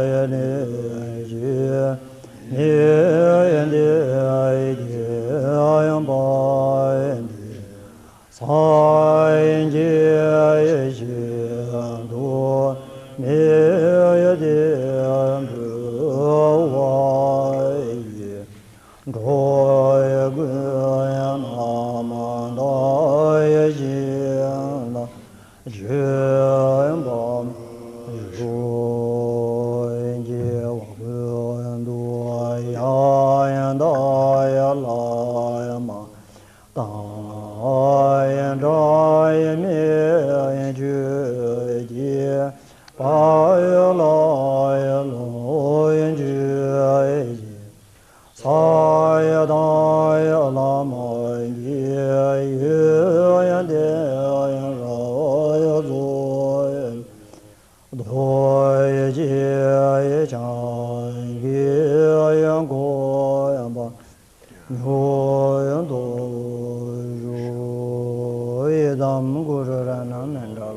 ཡ་ནི་ཞི་ནི་ཡ་འདི་ཡ་ཡི་ཡ་ཡང་བ་ཡ་འདི། ས་ཡིན་གྱི་ཡེ་ཤེས་མདོ་མི་ཡེ་དེ་འབུལ་བ་ཡི། འགྲོ་ཡི་ཀུན་ཡང་རྣམ་དག་ཡེ་ཤེས་ལ་ཞུགས་པ་ཞུགས་ཀྱི་བ་ཀུན་ཏུ་ཡང་ཡང་དག་ཡ་ལ་ཡ་མ། དང་ཡན་དྲ་ཡན་མི་ཡན་ཆོས་ཀྱི་བག་ཡོད་ལ་ཡོད་ལོ་ཡན་ཆོས་ཀྱི་ས་ཡ་དང་ཡ་ལ་མ་གི་ཡོད་ཡན་དེ་ཡན་ར་ཡ་ཚོ་ཡན་དོ་ཡ་ཅི་ཡ་ཅང་གི་ཡན་གོ་ཡན་པ། ཡོན་ཏོ་ཡོ་ཡི་དམ་གུ་རུ་ར་ན་མན་དྲ།